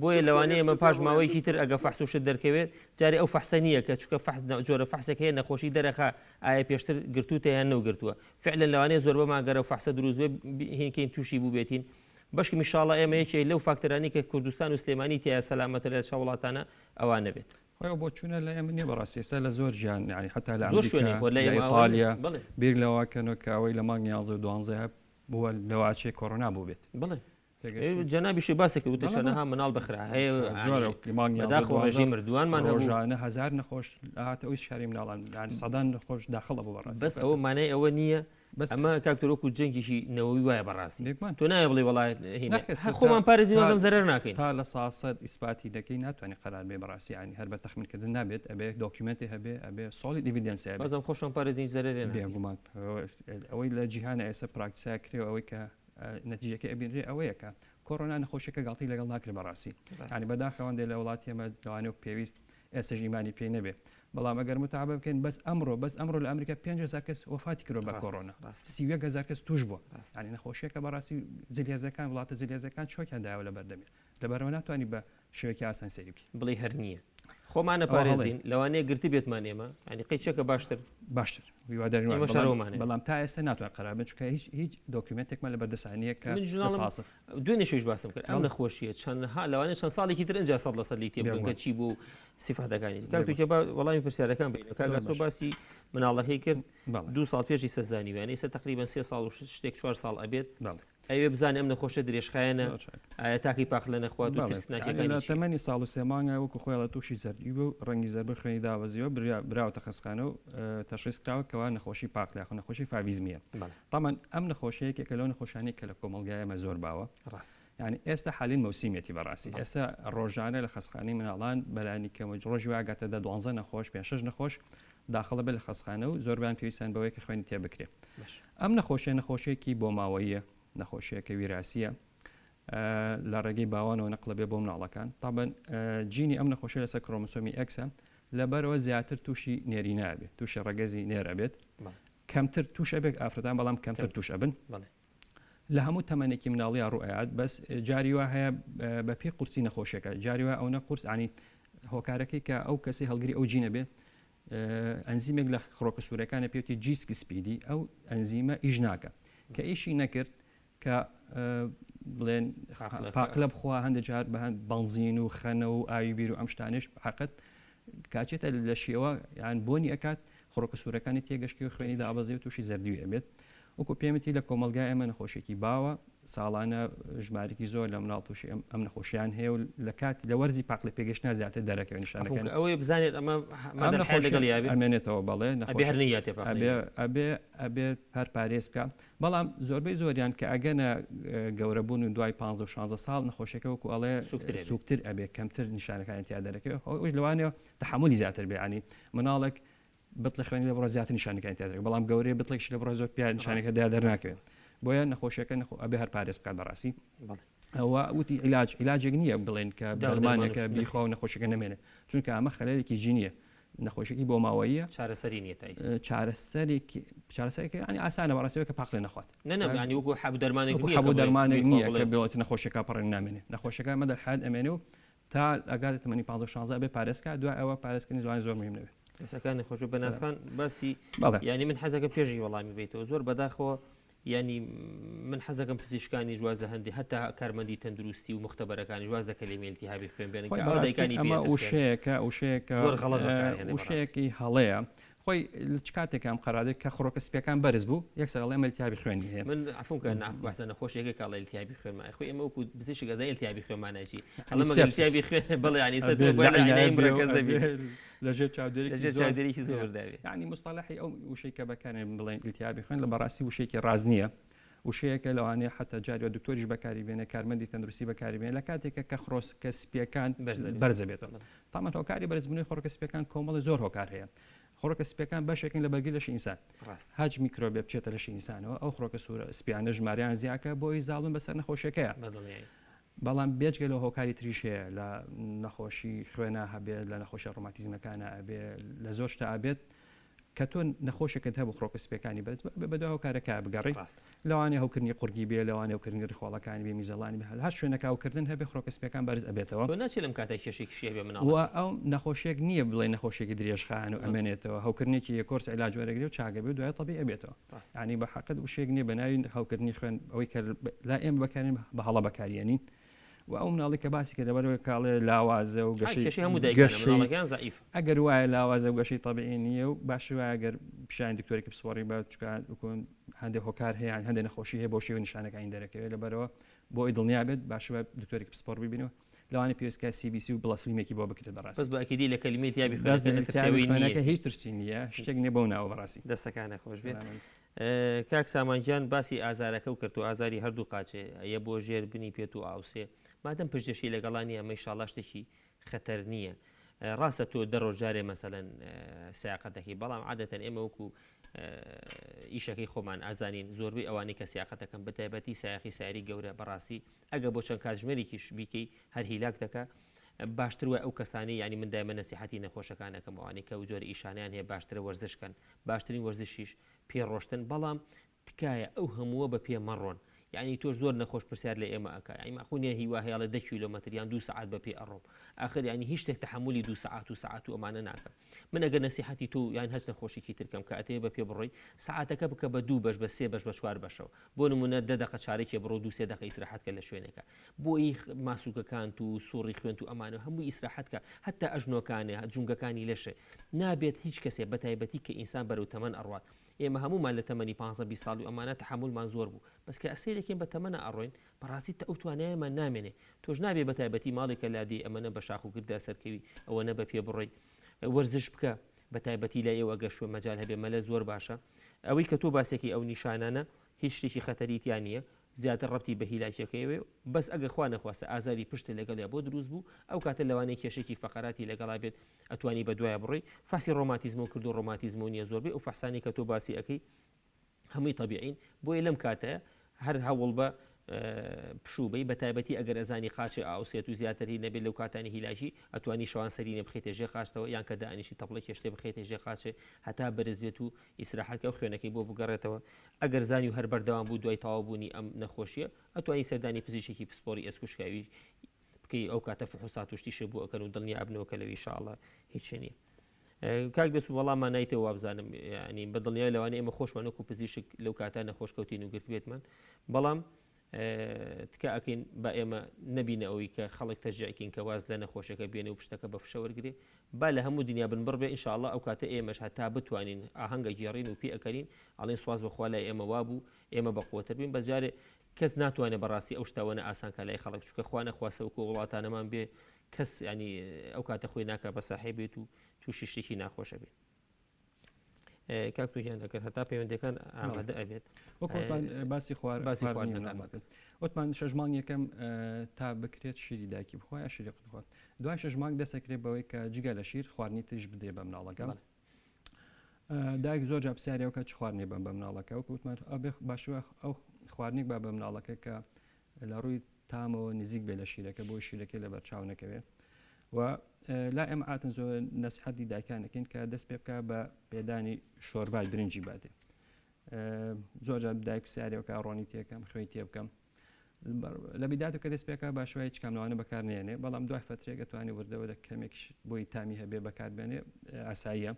بۆیە دکتۆر لەوانەیە یەک ئێمە شتت پێ پاش بڵێم ماوەیەکی تر دکتۆر ئەگە فەحس و شت دەرکەوێت جارێ ئەو فەحسە نییە کە چونکە فەحس جۆرە فەحسێک هەیە نەخۆشی دەرەخا ئایا پێشتر گرتووتە یان نەوگرتووە فعلا لەوانەیە زۆربەمان گەر ئەو فەحسە دروست بێ هینکەین تووشی بووبێتین بەشکم ئیشاڵا ئێمە یەکێ لەو فاکتەرانەی کە کوردستان و سلێمانی تیایا سەلامەتە لە چاو وڵاتانە ئەوە نەبێت. خۆی ئەو بۆچوونە لای ئێمە نییە بەڕاستی ئێستا لە زۆر جیهان یانی حەتا لە زۆر ئەمریکا شوێنی خۆ لای لە ئێمە ئەوە نییە ئیتالیا بەڵێ. بیر لەوە کەنەوە کە ئەوەی لە مانگی یانزە و دوانزەیە بووە لەوە ئەچێ کۆرۆنا بووبێت. بەڵێ. تێگەشتی؟ جەنابیشی باسی کرد وتی بەڵێ بەڵێ. چەنەها مناڵ بەخرا هەیە زۆر یانی مانگی یانزە و بەداخەوە دوانزە ڕێژەی مردووانمان هەبوو. ڕۆژانە هەزار نەخۆش ئەهاتە ئەوی شاری مناڵان یانی سەدان نەخۆش داخڵ ئەبوو بەڕاستی بەس ئەو ئەوە کاتە. مانای ئەوە نییە بەس ئەمە کاک تۆر وەکو جەنگێکی نەوەوی وایە بەڕاستی بێگومان. تۆ نایە بڵێ وەڵا هینە نەخێر هەر تۆ تا خۆمان پارێزین تا وازم زەرەر ناکەین. تا لە ساسەد ئیسپاتی دەکەی ناتوانانی قەرار بێ بەڕاستی یانی هەر بە تەخمین کردن نابێت ئەبێ document ی هەبێ ئەبێ solid evidence هەبێ. بازم خۆشمان پارێزین هیچ زەرەرێ ناکەین. بێگومان ئەوەی لە جیهانە ئێستا practice ا کرێ و ئەوەی کە نەتیجەکەی ئەبینرێ ئەوەیە کە کۆرۆنا نەخۆشیەکە گاڵتەی لەگەڵ ناکرێ بەڕاستی یانی بەداخەوە هەندێک لە وڵاتی ئێمە لەوانەیە وەک پێویست ئێستش ئیمانی پێی نەبێ بەڵام ئەگەر متابە بکەین بەس ئەمڕۆ بەس ئەمڕۆ لە ئەمریکا 5هزار کەس وەفاتی کردوە بە کۆرۆنا 31هزار کەس توش بووە یانی نەخۆشیەکە بەڕاستی زلهێزەکان وڵاتە زلهێزەکان چۆکیان داوە لە بەردەمی لەبەرەوە ناتوانانی بە شێوەیەکی ئاسان سەیری بکەی. بڵێی هەر نییە. خۆمان ئەپارێزین لەوانەیە گرتبێتمان ئێمە یانی قەی چەکە باشتر باشتر هیوادارین ئێمەش هەر ئەومان هەیە. بەڵام تا ئێستا ناتوانین قەرار بن چونکە هیچ هیچ document ێکمان لە بەردەستا نییە کە من ژناڵم لە ساسە. دوێنێ شەویش باسم کرد ئەم بەڵێ. نەخۆشیە چەندها لەوانەیە چەند ساڵێکی تر ئینجا 100% لێی تێبگەن کە بێگومان. چی بوو و سیفاتەکانی کاک بێگومان. تورکیا با وەڵامی پرسیارەکان بەینەوە کاک زۆر ئاسۆ باش. باسی مناڵەکەی کرد بەڵێ. دوو ساڵ پێشی سە زانیویانە ئێستا تقریبا سێ ساڵ و شتێک چوار ساڵ ئەبێت بەڵێ. ئەیەوێ بزانێ ئەم نەخۆشە درێژخایەنە زۆر چاک. ئایا تاکی پاقلە نەخوات و بەڵێ. ترسناکیەکانی لە چییە؟ تەمەنی ساڵ و سێ مانگە وەکو خۆی ئەڵێ تووشی زەردی بوو ڕەنگی زەرد بوو خوێنی دابەزیوە بریا براوەتە خەستخانە و تەشخیس کراوە کەوا نەخۆشی پاقلە یاخود نەخۆشی favism یە بەڵێ. تەبعەن ئەم نەخۆشیە یەکێکە لەو نەخۆشانەی کە لە کۆمەڵگای ئێمە زۆر باوە ڕاستە. یعنی ئێستا حالین مەوسیمیەتی بەڕاستی بەڵێ. ئێستا ڕۆژانە لە خەستخانەی مناڵان بەلانی کەمە ڕۆژی وا گاتە دە دوانزە نەخۆش پێنج شەش نەخۆش داخڵە بێت لە خەستخانە و زۆربەیان پێویستیان بەوەیە کە خوێنی تێ بکرێ باش. ئەم نەخۆشیە نەخۆشیەکی بۆماوەییە نەخۆشیەکە ویراسیە لە ڕێگەی باوانەوە نەقلە بێ بۆ مناڵەکان تابەن جینی ئەم نەخۆشی لەسەر کرۆمۆسۆمی X ە لەبەرەوە زیاتر تووشی نێری نابێت تووشی ڕەگەزی نێر ئەبێت کەمتر توش ئەبێت ئافرەتان بەڵام کەمتر توش ئەبن لە هەموو تەمەنێکی مناڵیا ڕوئات بەس جاری وا هەیە بە پێی قورسی نەخۆشیەکە جاری وا ئەوە قورس ینی هۆکارەکەی کە ئەو کەسی هەڵگری ئەو جینە بێ ئەنزیمێک لە خڕۆکە سوورەکانە پێوتی G6PD ئەو ئەنزیمە ئیش ناکە کە ئیشی نەکرد کە بڵێن پاقلە بخوا هەندێک جار بە بەنزین و خەنە و ئاوی بیر و ئەم شتانش حقت کاچێتە لە شێوە یان بۆنی ئەکات خڕۆکە سوورەکانی تێگەشکی و خوێنی دابەزی و تووشی زەردوی ئەبێت وەکو پێمتی لە کۆمەڵگای ئێمە نەخۆشیێکی باوە ساڵانە ژمارێکی زۆر لە مناڵ تووشی ئەم نەخۆشیان هەیە و لە کات لە وەرزی پاقلە پێگەشتنا زیاتر دەرەکەوێت نیشانەکان ئەوەی بزانێت ئەمە لەگەڵ ئەمێنێتەوە بەڵێ ئەبێ هەر نەیاتێ ئەبێ ئەبێ ئەبێ هەر پارێز بکە بەڵام زۆربەی زۆریان کە ئەگەنە گەورە بوون و دوای 15 و 16 ساڵ نەخۆشیەکە وەکو ئەڵێ سوکتر ئەبێ کەمتر نیشانەکانی تیا دەرەکەوێت ئەوش لەوانەیە تەحەمولی زیاتر بێ ینی مناڵێک بتڵی خوێنی لە بڕە زیاتر نیشانەکانی تیا دەرەکەوێت بەڵام گەورەیە بتڵێکشی لە بڕە زۆر پیا نیشانەکە دیا دەرناکەوێت بۆیە نەخۆشیەکە نەخۆ ئەبێ هەر پارێز بکات بەڕاستی. ئەوە وتی عیلاج عیلاجێک نییە بڵێن کە دەرمانێکە بیخوا و نەخۆشەکە نەمێنێ چونکە ئەمە خەلەلێکی جینیە نەخۆشێکی بۆ ماوەیە چارەسەری نییە تا چارەسەرێکی چارەسەرێکی ینی ئاسانە بەڕاستەوە کە پاقلێ نەخوات نەنەمانی وەکو حەب دەرمانێک حەب دەرمانێک نییە کە بڵێت نەخۆشەکە پەڕێن نامێنێ نەخۆشەکە مەدە حیات ئەمێنێ و تا ئەگاتە تەمەنی 15 16 ئەبێ پارێزکا دوای ئەوە پارێزکردنی زوان زۆر مهم نەبێت. دەسەکانی خۆش بێت بەناسخان باسی یعنی من حەزەکەم پێشی وەڵامی بیتەوە زۆر بەداخەوە یعنی من حەزەکەم پزیشکانی جواز لە هەندی هەتا کارمەندی تەندروستی و مختبەرەکانی واز لە کەلیمەی التهابی خوێن بێنن کە ئەوە دایکانی ئەمە وشەیەکە وشەیەکە زۆر غەڵەت بەکارهێنێ وشەیەکی هەڵەیە خۆی لە چ کاتێک ئەم قەرارێک کە خڕۆکە سپیەکان بەرز بوو یەکسەر ئەڵێ ئەمە التهابی خوێنی هەیە من عفوم کە نا باسە نەخۆشیەکە کە ئەڵێ التهابی خوێن مایە خۆی ئێمە وەکو پزیشک ئەزانین التهابی خوێن مانای چی ئەڵێ مەگەر التهابی خوێن بەڵێ یعنی ئێستا تۆ بۆیە لە عینای مرەکەز دەبی لەژێر چاودێری لەژێر چاودێریی زۆر دابێ یعنی مستەڵەحی ئەو وشەی کە بەکارێن بڵێن التهابی خوێن لە بەڕاستی وشەیەکی ڕاست نییە وشەیەکە لەوانەیە حتا جاری وە دکتۆریش بەکاری بێنێ کارمەندی تەندروستی بەکاری بێنێ لە کاتێکە کە خڕۆکە سپیەکان بەرزە بێتەوە تامان هۆکاری بەرزبوونەوەی خڕۆکە سپیەکان کۆمەڵی زۆر هۆکار هەیە خڕۆکە سپیەکان بەشێکن لە بەرگری لەشی ئینسان هەچ میکرۆبێ بچێتە لەشی ئینسانەوە ئەو خڕۆکە سوورە سپیانە ژماریان زیاکە بۆی زاڵن بەسەر نەخۆشیەکەیە بەڵام بێجگە لە هۆکاری تریش هەیە لە نەخۆشی خوێنا هەبێت لە نەخۆشە ڕۆماتیزمەکانە ئەبێ لە زۆر شتە ئەبێت کە تۆ نەخۆشێکت هەبوو خڕۆکە سپیەکانی بەرز بوو بە دوای هۆکارەکە بگەڕی لەوانەیە هەوکردنی قورگی بێ لەوانەیە هەوکردنی ڕیخۆڵەکانی بێ میزەڵانی بێ هەر شوێنەکە هەوکردن هەبێ خڕۆکە سپیەکان بەرز ئەبێتەوە تۆ ناچێ لەم کاتە کێشێکیشی هەبێ مناڵ و ئەو نەخۆشیەک نییە بڵێ نەخۆشیێکی درێژخایەن و ئەمێنێتەوە هەوکردنێکی یە کۆرس عیلاج وەرەگرێ و چاکە بێ و دوای تەبیعی ئەبێتەوە یانی بە حەقت وشەیەک نییە بە ناوی هەوکردنی خوێن ئەوەی کە لا ئێمە بەکارین بە هەڵە بەکاریێنین و ئەو مناڵی کە باسی کە لەبەرەوەی کاڵێ لاوازە و گەشەی کێشەی هەموو دایکانە مناڵەکەیان زەعیف ئەگەر وایە لاوازە و گەشەی تەبیعی نییە و باشی وایە گەر پیشانی دکتۆرێکی پسپۆڕی بە چکە هەندێک هۆکار هەیە یان هەندێک نەخۆشی هەیە بۆ شێوە نیشانەکانی دەرەکەوێت لەبەرەوە بۆ ئەوی دڵنیا بێت باشی وایە دکتۆرێکی پسپۆڕ ببینەوە لەوانەیە پێویست کات CBC و blood فیلمێکی بۆ بکرێت بەڕاستی بەس بە ئەکیدی لە کەلیمەی التهابی بەس لە خوێنەکە التهابی نەترسێ خوێنەکە نییە هیچ ترسی نییە شتێک نییە بەو ناوە بەڕاستی دەستەکانە خۆش بێت کاک سامان گیان باسی ئازارەکەو کرد و ئازاری هەردوو قاچێ یە بۆ ژێر بنی پێت و ئاوسێ مادەم پشتێشی لەگەڵا نیە ئەمە ئیشاڵا شتێکی خەتەر نییە ڕاستە تۆ دە ڕۆژ جارێ مەسەلەن سیاقەت دەکەی بەڵام عادەتەن ئێمە وەکو ئیشەکەی خۆمان ئازانین زۆربەی ئەوانەی کە سیاقەت دەکەن بەتایبەتی سایەقی ساری گەورە بەڕاستی ئەگە بۆ چەند کاتژمێرێکیش بیکەی هەر هیلاک دەکا باشتر وای ئەو کەسانی یعنی من دایمە نەسیحەتی نەخۆشەکان ئەکەم ئەوانەی کە ئەو جۆرە ئیشانیان هەیە باشترە وەرزش کەن باشترین وەرزشیش پێ ڕۆشتن بەڵام تکایە ئەو هەمووە بە پێ مەڕۆن یعنی تۆش زۆر نەخۆش پرسیار لە ئێمە ئەکا یعنی ماخو نیە هیوا هەیە ئەڵێ دە کیلۆمەتر یان دوو سەعات بە پێ ئەڕۆم ئاخر یعنی هیچ شتێک تەحەمولی دوو سەعات و سەعات و ئەمانە ناکەم من ئەگەر نەسیحەتی تۆ یان هەچ نەخۆشیکی تر کەم کە ئەتەوێ بە پێ بڕۆی سەعاتەکە بکە بە دوو بەش بە سێ بەش بە چوار بەشەوە بۆ نمونە دە دەقە چارەکێ بڕۆ دوو سێ دەقە ئیسراحەت کە لە شوێنێکە بۆ ئی ماسوولکەکانت و سوڕی خوێنت و ئەمانە هەموو ئیسراحەت کە هەتا ئەژنۆکانێ جومگەکانی لەشێ نابێت هیچ کەسێ بەتایبەتی کە ئینسان بەرەو تەمەن ئەڕوات ئێمە هەموومان لە تەمەنی پانزە بیست ساڵی و ئەمانە تەحەمولمان زۆر بوو بەس کە سەیرەکەین بە تەمەنە ئەڕۆین بەڕاستی ئەو توانایەمان نامێنێ تۆش نابێ بەتایبەتی ماڵێک کە لادێی ئەمەنە بە شاخ و گردا سەرکەوی ئەوەنە بە پێ بڕۆی وەرزش بکە بەتایبەتی لای ئێوە گەر شوێن مەجال هەبێ مەلە زۆر باشە ئەوەی کە تۆ باسێکی ئەو نیشانانە هیچ شتێکی خەتەری تیا نییە زیاتر ڕەبتی بە هیلاکیەکەیەوەیە بەس ئەگەر خوا نەخواستە ئازاری پشتت لەگەڵیا بۆ دروست بوو ئەو کاتە لەوانەیە کێشێکی فەقەراتی لەگەڵا بێت ئەتوانی بە دوایە بڕۆی فەحسی ڕۆماتیزمۆ کردو ڕۆماتیزمۆ نییە زۆربەی ئەو فەحسانی کە تۆ باسی ئەەکەی هەمووی تەبیعین بۆیە لەم کاتە هەر هەوڵ بە پشوو بی بە تایبەتی ئەگەر ئەزانی قاچێ ئاوسێت و زیاتر هی نەبێت لەو کاتانی هیلاکی ئەتوانی شەوان سەرینە بخیتە ژێ قاچتەوە یان کە دانیشی تەپڵێک شتێ بخیتە ژێ قاچێ هەتا بەرز بێت و ئیسراحەت کە و خوێنەکەی بۆ بگەڕێتەوە ئەگەر زانی و هەر بەردەوام بوو دوای تەواو بوونی ئەم نەخۆشیە ئەتوانی سەردانی پزیشکی پسپۆری ئێسک و شکاوی بکەی ئەو کاتە فحوسات و شتیشە بۆ ئەکەن و دڵنیا ئەبنەوە کە لەوی ئینشاءاللە هیچ نییە. کاک بێسو وەڵاممان نایتەوە وابزانم ینی بە دڵنیای لەوانەیە ئێمە خۆشمان وەکو پزیشک لەو کاتە نەخۆش کەوتین و گرتبێتمان بەڵام تکا ئەکەین با ئێمە نەبینە ئەوەی کە خەڵک تەشجیعکەین کە واز لە نەخۆشەکە بێنێ و پشتەکە بە فشە وەرگێ با لە هەموو دنیا بنبڕ بێ ئینشاءاللە ئەو کاتە ئێمەش هەتا بتوانین ئاهەنگە گێڕین و پێ ئەکەنین ئەڵێن سواز بەخوا لای ئێمە وابوو ئێمە بە قوتر بین بەس جارێ کەس ناتوانێت بەڕاستی ئەو شتەوەنە ئاسان کە لای خەڵک چونکە خوا نەخواستە وەکو وڵاتانەمان بێ کەس ینی ئەو کاتە خۆی ناکە بە ساحێ بێت و تووشی شتێکی ناخۆشە بێت کاک توجیان دەکرد هەتا پەیوەندەکان ئامادە ئەبێت وەکوتمان باسی خوار باسی خواردنەکان کرد وتمان شەش مانگ یەکەم تا بکرێت شیری دایکی بخوا یا شیری قوت بخوات دوای شەش مانگ دەسەکرێت بەوەی کە جگە لە شیر خواردنی تریش بدرێ بە مناڵەکە دایک زۆر جا پرسیارەوە کە چ خواردنێ بەم بە مناڵەکە وەکو وتمان ئەبێ باشوە ئەو خواردنێک با بە مناڵەکە کە لە ڕووی تامەوە نزیک بێ لە شیرەکە بۆی شیرەکەی لەبەر چاو نەکەوێ و لا ئێمە عاتن زۆر نەسیحەتی دایکان دەکەین کە دەست پێ بکە بە پێدانی شۆربای برنجی باتێ زۆر جار دایک پرسیارێکە ڕۆنی تێکەم خوێی تێ بکەم لە بیدات کە دەست پێکا باشوای هیچ کام لەوانە بەکار نێنێ بەڵام دوای فترێک ئەتوانێ وردەوە لە کەمێک بۆی تامی هەبێ بەکار بێنێ ئاساییە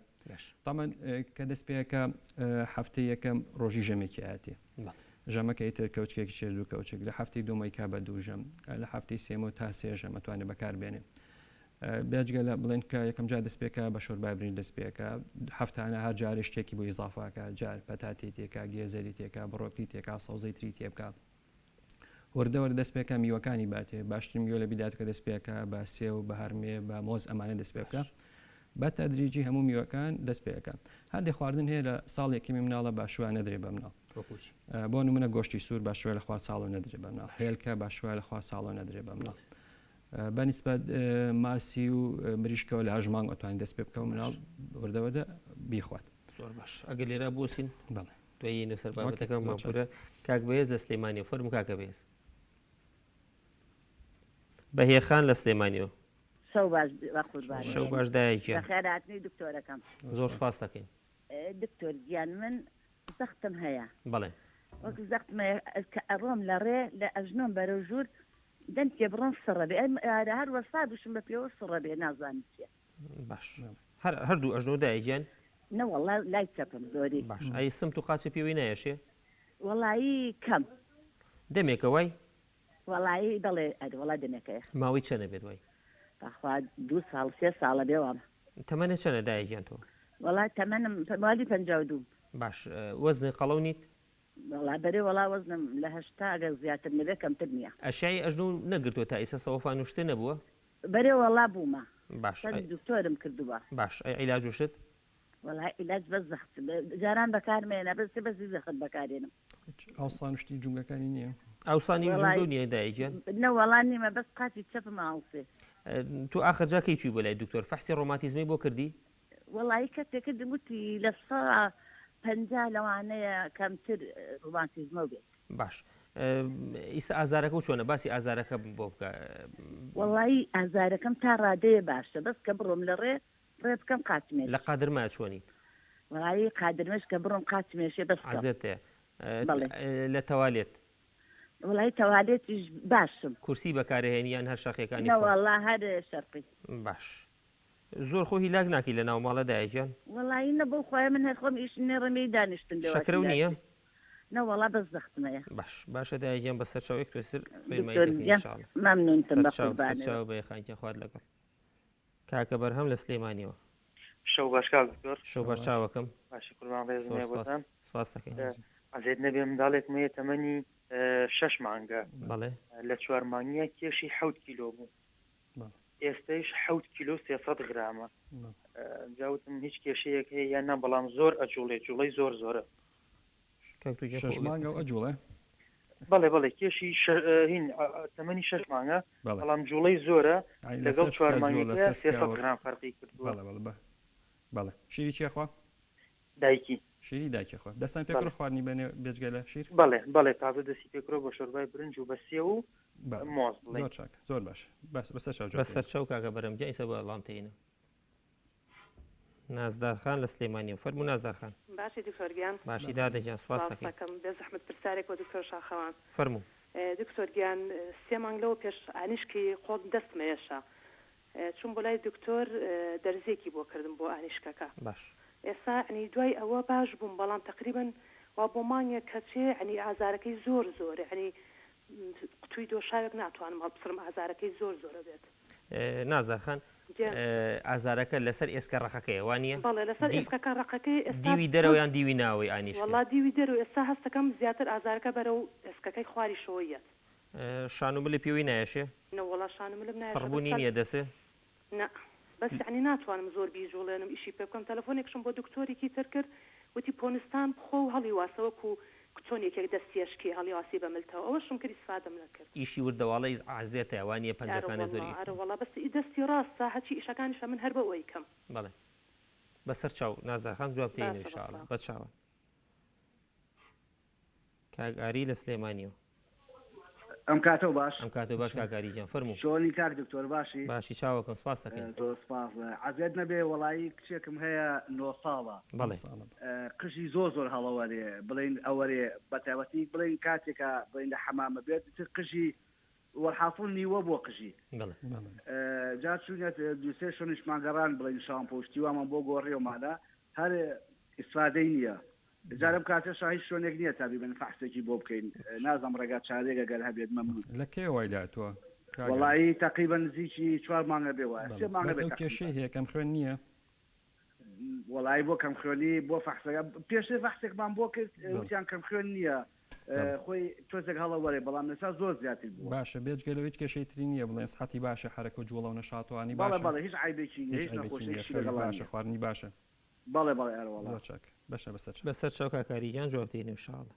تامان کە دەست پێەکە هەفتەی یەکەم ڕۆژی ژەمێکی ئاەتێ ژەمەکە ئیتر کەوچکێکی چێژ و کەوچک لە هەفتەی دومەی کا بە دوو ژەم لە هەفتەی سێمە تا سێ ژەم ئەتوانێ بەکار بێنێ بێجگە لە بڵێن کە یەکەم جار دەست پێکا بە شۆربای برنج دەست پێکا هەفتانە هەر جارێ شتێکی بۆ ئیزافاکە جار پەتاتی تێکا گێزەری تێکا بڕۆکلی تێکا سەوزەی تری تێبکا وردە وردە دەست پێکا میوەکانی باتێ باشترین میوە لە بیداتەکە دەست پێکا بە سێو بە هەرمێ بە مۆز ئەمانە دەست پێ بکە بە تەدریجی هەموو میوەکان دەست پێەکە هەندێک خواردن هەیە لە ساڵ یەکەمی مناڵە باشوە نەدرێ بە مناڵ بۆ نمونە گۆشتی سوور باشوە لە خوار ساڵۆ نەدرێ بە مناڵ هێلکە باشوە لە خوار ساڵۆ نەدرێ بە مناڵ بە نیسبەت ماسی و مریشکەوە لە هەشت مانگ ئەتوانین دەست پێ بکەم مناڵ وردە وردە بیخوات. زۆر باش ئەگەر لێرە بوەستین بەڵێ دوای یەینەوە سەر بابەتەکەمان بابورە کاک بەهێز لە سلێمانیەوە فەرموو کاکە بەهێز. بەهێخان لە سلێمانیەوە. شەو باش بەقوربان. شەو باش دایە گیان. بەخێرهاتنی دکتۆرەکەم. زۆر سوپاست دەکەین. دکتۆر گیان من زەختم هەیە. بەڵێ. وەک زەختم هەیە کە ئەڕۆم لە ڕێ لە ئەژنۆم بەرەو ژوور دەنکێ بڕۆم سڕە بێ هەر وەستا بووشم بە پێوە سڕە بێ نازانم چیە. باش هەر هەردوو ئەژنۆ دایە گیان؟ نەوەڵا لای چەپم زۆری. باش ئەی سمت و قاچە پێوەی نایەشێ؟ وەڵایی کەم. دەمێکە وای؟ وەڵایی بەڵێ ئەرێ وەڵا دەمێکەیە. ماوەی چەنە بێت وای؟ بەخوا دوو ساڵ سێ ساڵە بێ وام. تەمەنت چەنە دایە گیان تۆ؟ وەڵا تەمەنم موالی 52. باش وەزنت قەڵەو نیت؟ وەڵا بەرێ وەڵا وەزنم لە 80 ئەگەر زیاتر نەبێ کەمتر نییە. ئەشیعەی ئەژنۆ نەگرتووە تا ئیسە سەوەفان و شتێ نەبووە؟ بەرێ وەڵا بوومە. باش سەری دکتۆرم کردووە. باش ئەی عیلاج و شت؟ وەڵا عیلاج بەس زەخت جاران بەکارمێنە بەس بەسی زەخت بەکارێنم. ئاوسان و شتی جومگەکانی نییە؟ ئاوسانی جومگەو نییە دایە گیان؟ نەوەڵا نیمە بەس قاچی چەپم ئاوسێ. تۆ ئاخر جار کەی چووی بۆ لای دکتۆر فەحسی ڕۆماتیزمەی بۆ کردی؟ وەڵایی کەسێ کردم وتی لە سا 50 لەوانەیە کەمتر ڕۆماتیزمە بێت. باش ئیستا ئازارەکە و چۆنە باسی ئازارەکە بۆ بکە. وەڵایی ئازارەکەم تا ڕادەیە باشە بەس کە بڕۆم لە ڕێ ڕێ بکەم قاچمێش. لە قادرمە چۆنیت؟ وەڵایی قادرمەش کە بڕۆم قاچمێشێ بەس کەم. عەزێتە بەڵێ. لە تەوالێت؟ وەڵایی تەوالێتیش باشم. کورسی بەکارەهێنی یان هەر شەرقیەکانی خۆت؟ نەوەڵا هەر شەرقی. باش زۆر خۆ هیلاک ناکەی لە ناو ماڵە دایە گیان؟ وەڵایی نە بۆ خوایە من هەر خۆم ئیش نێڕم ی دانیشتن لێ شەکرەو نییە؟ نەوەڵا بەس زەختم هەیە. باش باشە دایە گیان بەسەر چاو یەک تۆزتر ڕێنمایی دکتۆر دەکەین گیان ان شاء اللە. مەمنونتم سەرچاو بەقوربانت. سەرچاو بەیەخان گیان خوات لەگەڵ. کاکە بەرهەم لە سلێمانیەوە. شەو باش کاک دکتۆر. شەو باش چاوەکەم. باشی قوربان ڕێزم زۆر هەیە سپاس بۆتان. سپاس دەکەین. عەزێت نەبێ منداڵێکم هەیە تەمەنی شەش مانگە بەڵێ. لە چوار مانگیا کێشی حەوت کیلۆ بوو ئێستەیش حەوت کیلۆ 300 غرامە جا وتم هیچ کێشەیەک هەیە یان نا بەڵام زۆر ئەجوڵێ جوڵەی زۆر زۆرە. کاک توجیه شەش خۆ مانگە و ئەجوڵێ؟ بەڵێ بەڵێ کێشی هین تەمەنی شەش مانگە بەڵێ. بەڵام جوڵەی زۆرە یانی لەگەڵ لەسەر چوار سکە جوڵ مانگەکەیا لەسەر 300 سکە غرام فەرقی کردووە. بەڵێ بەڵێ بە بەڵێ شیری چیە خوا؟ دایکی. شیری دایکی خوا. دەستان پێ بەڵێ. کرد خواردنی بەنێ بێجگە لە شیر؟ بەڵێ بەڵێ تازە دەستی پێ کردووە بە شۆربای برنج و بە سێو و بەڵێ مۆز بڵێین. زۆر چاک زۆر باش بەس بەسەر چاو جواب بەسەر چاو کاکە بەرەم گیان ئیستا وەڵام تێینە. نازدار خان لە سلێمانیەوە فەرموو نازدار خان. باشی دکتۆر گیان. باشی دادە گیان سوپاست سپاست دەکەین. دەکەم بێ زەحمەت پرسیارێک بۆ دکتۆر شاخەوان. فەرموو. دکتۆر گیان سێ مانگ لەوە پێش ئانیشکی قۆڵ دەستم ئێشا چووم بۆ لای دکتۆر دەرزیەکی بۆ کردم بۆ ئانیشکەکە باش. ئێستا یەعنی دوای ئەوە باش بووم بەڵام تەقریبەن وا بۆ مانگێک کەچێ یەعنی ئازارەکەی زۆر زۆرە یەعنی قوتوی دۆشاوێک ناتوانم هەڵبسڕم ئازارەکەی زۆر زۆرە بێت. نازدار خان گیان. ئازارەکە لەسەر ئێسکە ڕەقەکەیە وانیە؟ بەڵێ لەسەر دی ئێسکەکە ڕەقەکەی ئێستا دیوی دەرەوە یان دیوی ناوەوەی ئانیشکە؟ وەڵا دیوی دەرەوە ئێستا هەستەکەم زیاتر ئازارەکە بەرەو ئێسکەکەی خواریشەوە یەت. شان و ملی پێوەی نایەشێ؟ نەوەڵا شان و ملم نایەشێ بەس سڕبوونی تەل نیە دەسێ؟ نا بەس یەعنی ناتوانم زۆر بیجوڵێنم ئیشی پێ بکەم تەلەفۆنێکشم بۆ دکتۆریکی تر کرد وتی پۆنستان بخۆ و هەڵیواسە وەکو چۆن یەکێک دەستی ئەشکێ هەڵیواسی بە ملتەوە ئەوەشم کرد ئیسفادەم نەکرد. ئیشی وردەواڵە عەزێتە وانیە ئەرە پەنجەکانت زۆر وەڵا ئیش ئەرە وەڵا بەس ئی دەستی ڕاستە هەچی ئیشەکانیشە من هەر بەو ئەیکەم. بەڵێ بەسەر چاو نازدار خان جواب تێینەوە باشە ان شاء اللە بەخوا. بە چاوان. کاک ئاری لە سلێمانیەوە. ئەم کاتەو باش. ئەم کاتەو باش کاک ئاری گیان فەرموو. چۆنی کاک دکتۆر باشی؟ باشی چاوەکەم سپاس دەکەین. زۆر سپاس عەزێت نەبێ وەڵایی کچێکم هەیە نۆ ساڵە بەڵێ. قژی زۆر زۆر هەڵەوەرێ بڵێین ئەوەرێ بەتایبەتی بڵێین کاتێکا بڵێین لە حەمامە بێت ئیتر قژی وەرحاسڵ نیوە بووە قژی بەڵێ. جا چوینە دوو سێ شوێنیشمان گەڕان بڵێین شامپۆ و شتی وامان بۆ گۆڕیەومانە هەر ئیسفادەی نییە جا لەم کاتەشا هیچ شوێنێک نییە تا بیبەین فەحسێکی بۆ بکەین نازانم ڕێگا چارەیەک ئەگەر هەبێت مەمنون. لە کەیەوە وای لاتوە کاک ئاری؟ وەڵایی تەقریبەن نزیکی چوار مانگە بێ وایە سێ مانگە بەس بێ ئەو تەقریبەن. کێشەی هەیە کەم خوێن نییە؟ وەڵایی بۆ کەم خوێنی بۆ فەحسەکە پێشتر فەحسێکمان بۆ کرد بەڵێ. وتیان کەم خوێن نییە بەڵێ. خۆی تۆزێک هەڵە وەرێ بەڵام ئێستا زۆر زیاتر بووە. باشە بێجگە لەوە هیچ کێشەی تری نییە بڵێن سحەتی باشە حەرەکە و جوڵە و نەشاتوانی بەڵێ باشە؟ بەڵێ هیچ عەیبێکی نییە هیچ هیچ عەیبێکی نەخۆشی نییە هیچی خەوی لەگەڵا باشە نییە. خواردنی باشە؟ بەڵێ بەڵێ ئەرەوەڵا. زۆر چاک بەشە بەسەر چاو. بەسەر چاو کاک ئاری گیان جواب دەینەوە ان شاء اللە.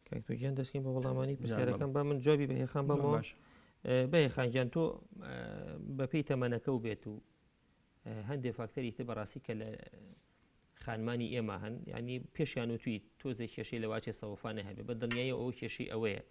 کاک تۆ گیان دەستکەین بە وەڵامانی جان بەڵێ. پرسیارەکان با من جوابی بەهێخان بەمەوە باشە. بەهێخان گیان تۆ بەپێی تەمەنەکە و بێت و هەندێک فاکتەری تر بەڕاستی کە لە خانمانی ئێمە هەن یعنی پێشیان وتوی تۆزێک کێشەی لەواچێ سەوفانە هەبێ بە دڵنیایی ئەوە کێشەی ئەوەیە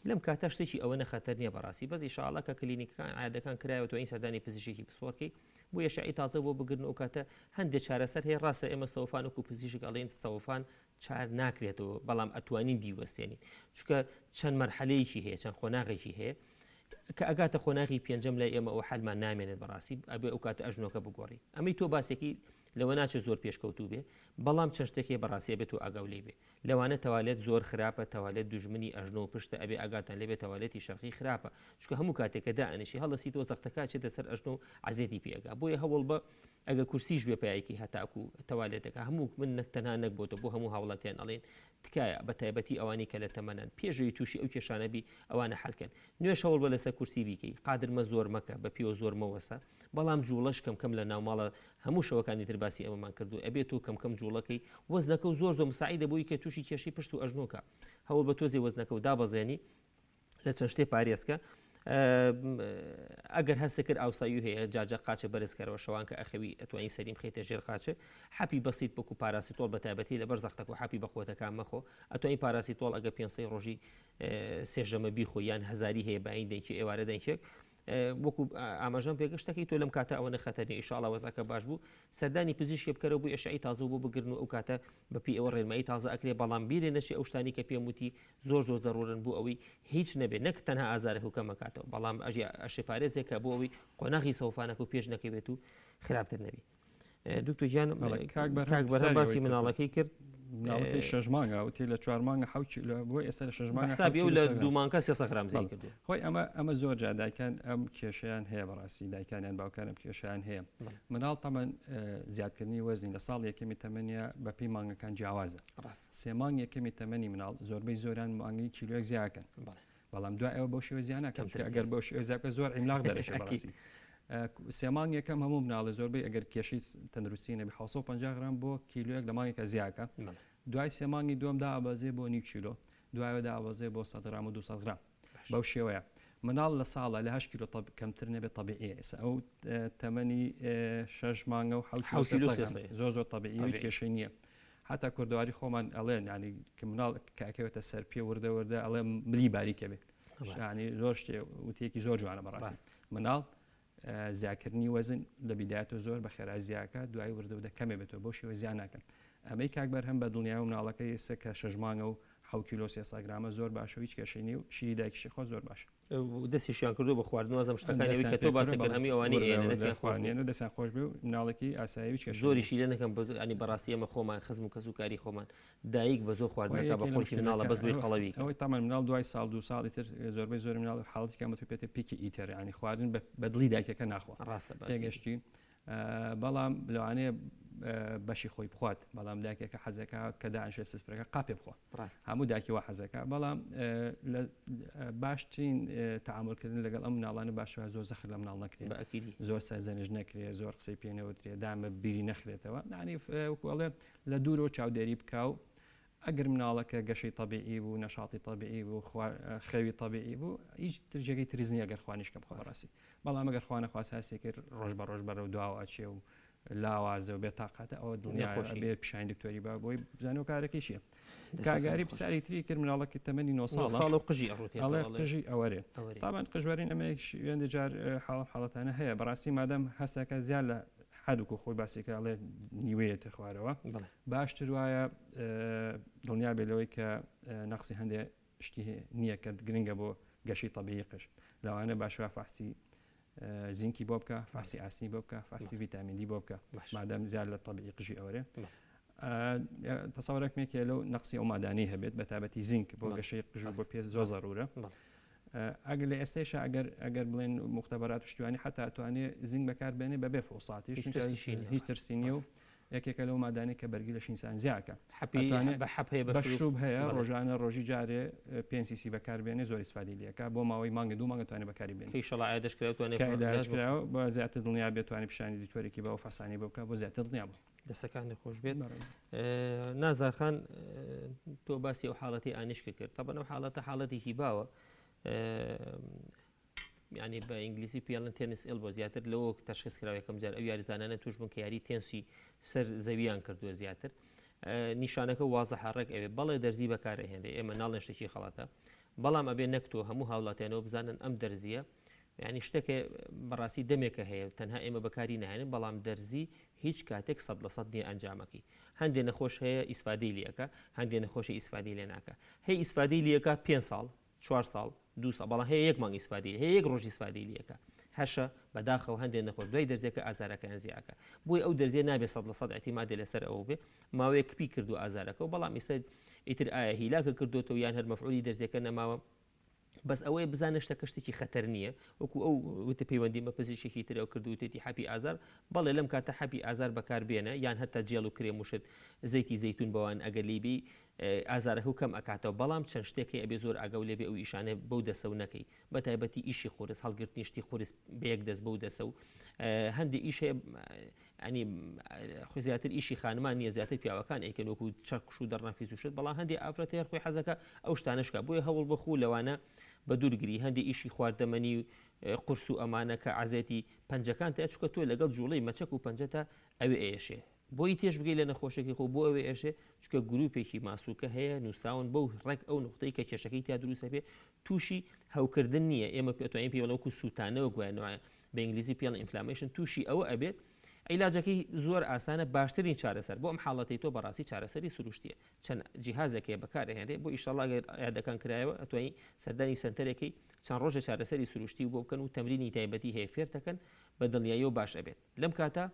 لەم کاتە شتێکی ئەوەنە خەتەر نییە بەڕاستی بەس ئیشاڵا کە کلینیکەکان عیادەکان کرایەوە توانی سەردانی پزیشکی پسپۆرکەی بۆ ئەشعەی تازە بۆ بگرن ئەو کاتە هەندێک چارەسەر هەیە ڕاستە ئێمە سەوفان وەکو پزیشک ئەڵێن سەوفان چار ناکرێتەوە بەڵام ئەتوانین بیوەستێنین چونکە چەند مەرحەلەیەکی هەیە چەند قۆناغێکی هەیە کە ئەگاتە قۆناغی پێنجەم لای ئێمە ئەو حەلمان نامێنێت بەڕاستی ئەبێ ئەو کاتە ئەژنۆکە بگۆڕی ئەمەی تۆ باسێکی لەوە ناچێت زۆر پێشکەوتوو بێ بەڵام چەند شتێک هەیە بەڕاستی ئەبێت تۆ ئاگاو لێی بێ لەوانە تەوالێت زۆر خراپە تەوالێت دوژمنی ئەژنۆ و پشتە ئەبێ ئاگاتان لێبێ تەوالێتی شەرقی خراپە چونکە هەموو کاتێک کە دائەنیشی هەڵەسیتەوە زەختەکە ئەچێتە سەر ئەژنۆ و عەزێتی پێ ئەگا بۆیە هەوڵ بە ئەگە کورسیش بێ پایەکی هەتاکو تەوالێتەکە هەموو من نەک تەنها نەک بۆ تۆ بۆ هەموو هاوڵاتیان ئەڵێن تکایە بە تایبەتی ئەوانەی کە لە تەمەنن پێشەوەی تووشی ئەو کێشانە بی ئەوانە حەلکەن نوێژ هەوڵ بە لەسەر کورسی بیکەی قادرمە زۆر مەکە بە پێوە زۆر مەوەستە بەڵام جوڵەش کەم کەم لە ناوماڵە هەموو شەوەکانی تر باسی ئەمەمان کردو ئەبێ تۆ کەم کەم جوڵەکەی وەزنەکە و زۆر زۆر مساعیدە بۆی کە تووشی کێشەی پشت و ئەژنۆکە هەوڵ بە تۆزێ وەزنەکە و دابەزێنی لە چەند شتێ پارێزکە ئەگەر هەستە کرد ئاوسایو هەیە جاجا قاچە بەرزکەرەوە شەوان کە ئەخەوی ئەتوانی سەریم خیتە ژێر قاچە حەپی بەسیت وەکو پاراسیتۆڵ بە تایبەتی لەبەر زەختەکە و حەپی بەخۆتەکان مەخۆ ئەتوانی پاراسیتۆڵ ئەگە 500 ڕۆژی سێژەمە بیخۆ یان هەزاری هەیە باین دەنکی ئێوارە دەنکێک وەکو ئاماژەم پێکرد شتەکەی تۆ لەم کاتە ئەوەنە خەتەر نیە ئیشاڵا وەزعەکە باش بوو سەردانی پزیشکێ بکەرەوە بۆ ئەشعەی تازە بۆ بگرن و ئەو کاتە بەپێی ئەوە ڕێنمایی تازە ئەکرێ بەڵام بیرێ نەچێ ئەو شتانی کە پێم وتی زۆر زۆر زەرورن بۆ ئەوەی هیچ نەبێ نەک تەنها ئازارەکە و کەمەکاتەوە بەڵام ئەژی ئەشێ پارێزێکە بۆ ئەوەی قۆناغی سەوفانەکە و پێش نەکەوێت و خراپتر نەبی. دکتۆر گیان کاک بەرهەم باسی مناڵەکەی کرد مناڵەکەی شەش مانگە وتی لە چوار مانگە حەوت کیلۆ بۆ ئێستا لە شەش مانگە حسابی ئەو لە دوو مانگە 300 غرام زیادی کردو خۆی ئەمە ئەمە زۆر جار دایکان ئەم کێشەیان هەیە بەڕاستی دایکانیان باوکان ئەم کێشیان هەیە مناڵ تەمەن زیادکردنی وەزنی لە ساڵ یەکەمی تەمەنیە بەپێی مانگەکان جیاوازە ڕاست سێ مانگ یەکەمی تەمەنی مناڵ زۆربەی زۆران مانگی کیلۆیەک زیاکەن بەڵام دوای ئەوە بەو شێوە زیان ناکەن چونکە ئەگەر بەو شێوە زیاد بکە زۆر عیملاق دەرەچێت بەڕاستی سێ مانگ یەکەم هەموو مناڵە زۆربەی ئەگەر کێشەی تەندروستی نەبێ 750 غرام بۆ کیلۆیەک لە مانگێکە زیاکە دوای سێ مانگی دووەم دابەزێ بۆ نیو کیلۆ دوایەوە دابەزێ بۆ 100 غرام و 200 غرام بەو شێوەیە مناڵ لە ساڵە لە 8 کیلۆ طب کەمتر نەبێت طبیعیە ئێستا ئەو تەمەنی شەش مانگە و حەوت کیلۆ زۆر زۆر طبیعی هیچ کێشەی نییە هەتا کوردەواری خۆمان ئەڵێن یانی کە مناڵ کە ئەکەوێتە سەر پێ وردە وردە ئەڵێ ملی باریکە بێ ینی زۆر شتێ وتێکی زۆر جوانە بەڕاستی مناڵ زیاکردنی وەزن لە بیدایەتەوە زۆر بە خێرا زیاکە دوای وردە وردە کەمێ بێتەوە بۆ شێوە زیان ناکەن ئەمەی کاک بەرهەم بە دڵنیای و مناڵەکەی ئێستا کە شەش مانگە و حەو کیلۆ سێ گرامە زۆر باشە و هیچ کێشەی نیە و شیری دایکیشی خۆ زۆر باشە دەستیشیان کردو بە خواردن وازم شتەکانی ئەوی کە تۆ باسی کرد هەمووی ئەوانەی ئێنە دەستیان خۆش بوو دەستیان خۆش بێ و مناڵێکی ئاسایی و کێشە زۆریشی لێ نەکەم بە ینی بەڕاستی ئێمە خۆمان خزم و کەس و کاری خۆمان دایک بە زۆر خواردنەکە بە خۆشی مناڵە بەس بۆی قەڵەوی ئەوەی تامان مناڵ دوای ساڵ دو ساڵی تر زۆربەی زۆری مناڵ حاڵەتی کامەت پێتە picky eater ینی خواردن بە دڵی دایکەکە ناخوا ڕاستە تێگەشتی بەڵام لەوانەیە بەشی خۆی بخوات بەڵام داکێکە حەزەکە کە دانشێ سفرەکە قاپێ بخوا هەموو داکی وا حەزەکە بەڵام باشترین تعاملکردن لەگەڵ ئەم مناڵانە باشە زۆر زەخر لە مناڵ نەکرێت زۆر سەرزەنش نەکرێ زۆر قسەی پێنەوترێ دامە بیری نەخرێتەوە نانی وەکو ئەڵێ لە دوورەوە چاودێری بکە و ئەگەر مناڵەکە گەشەی تەبیعی بوو نەشاتی تەبیعی بوو خەوی تەبیعی بوو هیچ تر جێگەی ترس نییە گەر خوانیش کەم خۆ بەڕاستی بەڵام ئەگەر خوا نەخواست هەستی کرد ڕۆژ بە ڕۆژ بەرەو دواوە ئەچێ و. لاوازە و بێتاقەتە ئەوە دڵنیا بێ پیشانی دکتۆری با بۆی بزانەوە کارەکەی چییە. کاگاری پرسیاری تری کرد مناڵەکە تەمەنی 9 ساڵ ساڵ و قژی ئەڕوتێ قژی ئەوەرێ تاوان قژوەرین ئەمە هێندە جار حاڵ حاڵەتانە هەیە بەڕاستی مادەم هەسەکە زیاد لە حدوک و خۆی باسێکە ئەڵێ نیوەیەتە خوارەوە باشتر وایە دڵنیا بێ لەوەی کە نەقسی هەندێ شتی نییە کە گرنگە بۆ گەشەی تەبیعی قژ لەوانە باشوا فەحسی زینکی بۆ بکە فەحسی ئاسنی بۆ بکە فەحسی ڤیتامین دی بۆ بکە مادام زیاد لە تەبیعی قژی ئەوەرێ تەسەوەرەکمێکێ لەو نەقسی ئەو مادانەی هەبێت بە تابەتی زینک بۆ گەشەی قژ بۆ پێ زۆر زەرورە ئەگەر لە ئێستایشا ئەگەر ئەگەر بڵێن مختبرات و شتوانی حتا توانێ زینک بەکار بێنێ بەبێ فۆساتیش هیچ ترسی نییە و یەکێکە لەو مادانەی کە بەرگی لەشی ئینسان زیاکە. حەپی ئەتوانێ بە حەپ هەیە بە بە شروب شروب هەیە بەڵێ. ڕۆژانە ڕۆژی جارێ پێنج سیسی بەکار بێنێ زۆر ئیسفادەی لێ ئەکا بۆ ماوەی مانگە دوو مانگە توانێ بەکاری بێنێ. کە ئیشەڵا عیادەش کراوە توانێ کە عیادەش علاج بۆ بکا. کراوە بۆ زیاتر دڵنیا بێ توانێ پیشانی دکتۆرێکی بە ئەو فەحسانەی بۆ بکا بۆ زیاتر دڵنیا بوو. دەستەکانت خۆش بێت. بەڕێز. نازار خان تۆ باسی ئەو حاڵەتی ئانیشکە کرد تەبەن ئەو حاڵەتە حاڵەتێکی باوە یانی بە ئینگلیزی پێڵن tennis elbow زیاتر لەوە تەشخیص کراوە یەکەم جار ئەو یاریزانانە توش بوون کە یاری تێنسی سەر زەویان کردووە زیاتر نیشانەکە وازحە ڕێک ئەوێ بەڵێ دەرزی بەکارئەهێنرێ ئێمە ناڵێن شتێکی خەڵەتە بەڵام ئەبێ نەک تۆ هەموو هاوڵاتیانەوە بزانن ئەم دەرزیە یعنی شتێکە بەڕاستی دەمێکە هەیە تەنها ئێمە بەکاری ناهێنین بەڵام دەرزی هیچ کاتێک سەد لە سەد نییە ئەنجامەکەی هەندێک نەخۆش هەیە ئیسفادەی لەکە هەندێک نەخۆشی ئیسفادەی لێ ناکە هەیە ئیسفادەی لەکە پێ ساڵ چوار ساڵ دوو ساڵ بەڵام هەیە یەک مانگ ئیسفادەی هەیە یەک ڕۆژ ئیسفادەی لەکە هەشە بەداخەوە هەندێک نەخۆش دوای دەرزیەکە ئازارەکەیان زیاکە بۆی ئەو دەرزیە نابێ 100% اعتیمادێ لەسەر ئەوە بێ ماوەیە کپی کردو ئازارەکە و بەڵام ئیسە ئیتر ئایا هیلاکە کردوێتەوە یان هەر مەفعولی دەرزیەکە نەماوە بەس ئەوەیە بزانە شتەکە شتێکی خەتەر نییە وەکو ئەو وتە پەیوەندی بە پزیشکێکی ترەوە کردوتێتی حەپی ئازار بەڵێ لەم کاتە حەپی ئازار بەکار بێنە یان هەتا جێڵ و کرێم وشت زەیتی زەیتون بەوان ئەگەر لیبی ئازارەکەو کەم ئەکاتەوە بەڵام چەند شتێک هەیە ئەبێ زۆر ئاگاو لێبێ ئەو ئیشانە بەو دەسەو نەکەی بە تایبەتی ئیشی قورس هەڵگرتنی شتی قورس بە یەک دەست بەو دەسە و هەندێک ئیش هەیە ئەنی خۆ زیاتر ئیشی خانمان نییە زیاتر پیاوەکان ئەیکەن وەکو چەکوش و دەڕنەفیز و شت بەڵام هەندێک ئافرەت هەر خۆی حەزەکە ئەو شتانەش بکات بۆیە هەوڵ بەخۆ لەوانە بە دوورگری هەندێک ئیشی خواردەمەنی قورس و ئەمانە کە عەزێتی پەنجەکان تا چکە تۆ لەگەڵ جوڵەی مەچەک و پەنجەتە ئەوێ ئەیەشێ بۆی تێش بگەی لە نەخۆشەکەی خۆ بۆ ئەوێ ئێشێ چونکە گروپێکی ماسولکە هەیە نووساون بەو ڕێک ئەو نقطەی کە کێشەکەی تیا دروست هەبێ تووشی هەوکردن نییە ئێمە پێتوانین پێی بڵێن وەکو سووتانەوە گوایە بە ئینگلیزی پێڵ inflammation تووشی ئەوە ئەبێت عیلاجەکەی زۆر ئاسانە باشترین چارەسەر بۆ ئەم حاڵەتی تۆ بەڕاستی چارەسەری سروشتیە چەند جیهازێک هەیە بەکارهێنرێ بۆ ئیشەڵا گەر عیادەکان کرایەوە ئەتوانی سەردانی سەنتەرێکی چەند ڕۆژە چارەسەری سروشتی بۆ بکەن و تەمرینی تایبەتی هەیە فێرتەکەن بە دڵنیاییەوە باش ئەبێت لەم کاتە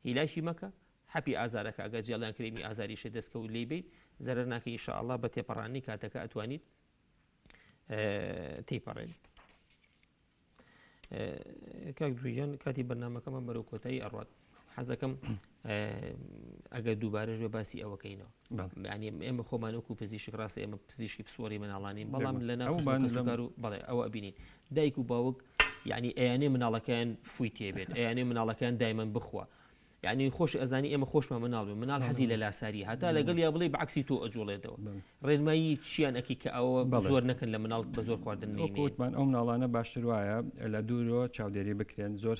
هیلاکی مەکە حەپی ئازارەکە ئەگەر جێڵ یان کرێمی ئازاریشت دەست کەوت لێی بەیت زەرەر ناکەی ان شاء اللە بە تێپەڕاندنی کاتەکە ئەتوانیت تێیپەڕێنیت. کاک دوژیان کاتی بەرنمەکەمان بەرەو کۆتایی ئەڕات حەزەکەم ئەگەر دووبارەش بە باسی ئەوەکەینەوە ینی ئێمە خۆمان وەکو پزیشک ڕاستە ئێمە پزیشکی پسپۆری مناڵانین بەڵام لە ناو و بەڵێ ئەوە ئەبینین دایک و باوک یعنی ئەیانێ مناڵەکەیان فوی تێبێت ئەیانێ مناڵەکەیان دایمەن بخوا یعنی خۆش ئەزانی ئێمە خۆشمان مناڵ بێ مناڵ حەزی لە لاساری هەتا لەگەڵ یا بڵێ بەعکسی تۆ ئەجوڵێتەوە ڕێنمایی چیان ئەکی کە ئەوە زۆر نەکەن لە مناڵ بە زۆر خواردن وتمان ئەو مناڵانە باشتر وایە لە دوورەوە چاودێری بکرێن زۆر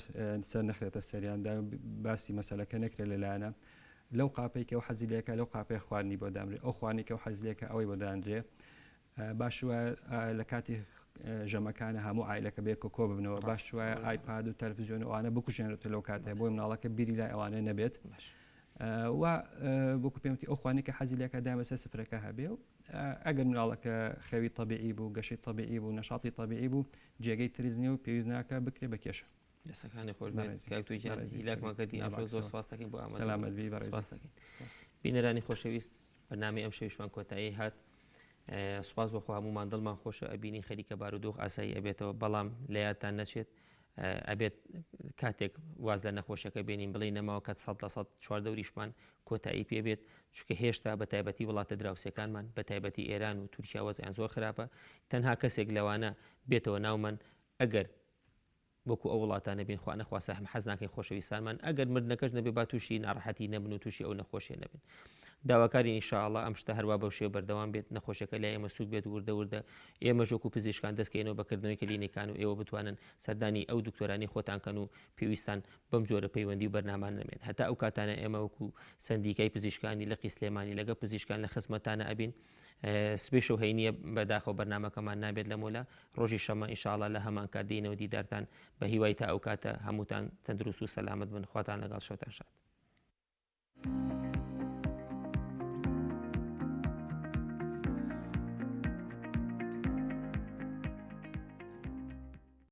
سەر نەخرێتە سەریاندا باسی مەسەلەکە نەکرێت لەلایەنە لەو قاپەی کە ئەو حەزی لێکە لەو قاپەیە خواردنی بۆ دانرێ ئەو خواردنی کە ئەو حەزی لێکە ئەوەی بۆ دانرێ باش وایە لە کاتی ژەمەکانە هەموو عایلەکە بێکە کۆ ببنەوە باش وایە ئایپاد و تەلەفزیۆن ئەوانە بکوژێنێتە لەو کاتێ بۆی مناڵەکە بیری لای ئەوانە نەبێت و وەکو پێمتی ئەو خوانی کە حەزی لێکە دامە سەر سفرەکە هەبێ و ئەگەر مناڵەکە خەوی طبیعی بوو گەشەی طبیعی بوو نەشاتی طبیعی بوو جێگەی ترس نییە و پێویست ناکە بکرێ بە کێشە. دەستەکانی خۆش بێت کاک تۆ گیان هیلاکمان کردی ئەمشەو زۆر سپاس دەکەین بۆ ئامادەبوون سەلامەت بی بەڕێزی سپاس دەکەین بینەرانی خۆشەویست بەرنامەی ئەم شەویشمان کۆتایی هات سوپاس بۆ خوا هەموومان دڵمان خۆشە ئەبینی خەریکە بارودۆخ ئاسایی ئەبێتەوە بەڵام لە یادتان نەچێت ئەبێت کاتێک واز لە نەخۆشەکە بێنین بڵێ نەماوە کە 100% چواردەوریشمان کۆتایی پێبێت چونکە هێشتا بە تایبەتی وڵاتە دراوسێکانمان بە تایبەتی ئێران و تورکیا وەزیان زۆر خراپە تەنها کەسێک لەوانە بێتەوە ناومان ئەگەر وەکو ئەو وڵاتانە بین خوا نەخواستە هەم حەز ناکەین خۆشەویستانمان ئەگەر مردنەکەش نەبێ با تووشی ناڕەحەتی نەبن و تووشی ئەو نەخۆشیە نەبن. داواکارین ان شاء اللە ئەم شتە هەروا بەو شێوە بەردەوام بێت نەخۆشیەکە لای ئێمە سوک بێت وردە وردە ئێمەش وەکو پزیشکان دەست کەینەوە بە کردنەوەی کلینیکان و ئێوە بتوانن سەردانی ئەو دکتۆرانی خۆتان کەن و پێویستان بەم جۆرە پەیوەندی و بەرنامانە نەمێنێت هەتا ئەو کاتانە ئێمە وەکو سەندیکای پزیشکانی لقی سلێمانی لەگەڵ پزیشکان لە خزمەتانە ئەبین سبەی شەو هەینیە بەداخەوە بەرنامەکەمان نابێت لەمۆلا ڕۆژی شەمە ان شاء اللە لە هەمان کات دێینەوە دیدارتان بە هیوای تا ئەو کاتە هەمووتان تەندروست و سەلامەت بن خواتان لەگەڵ شەوتان شاد.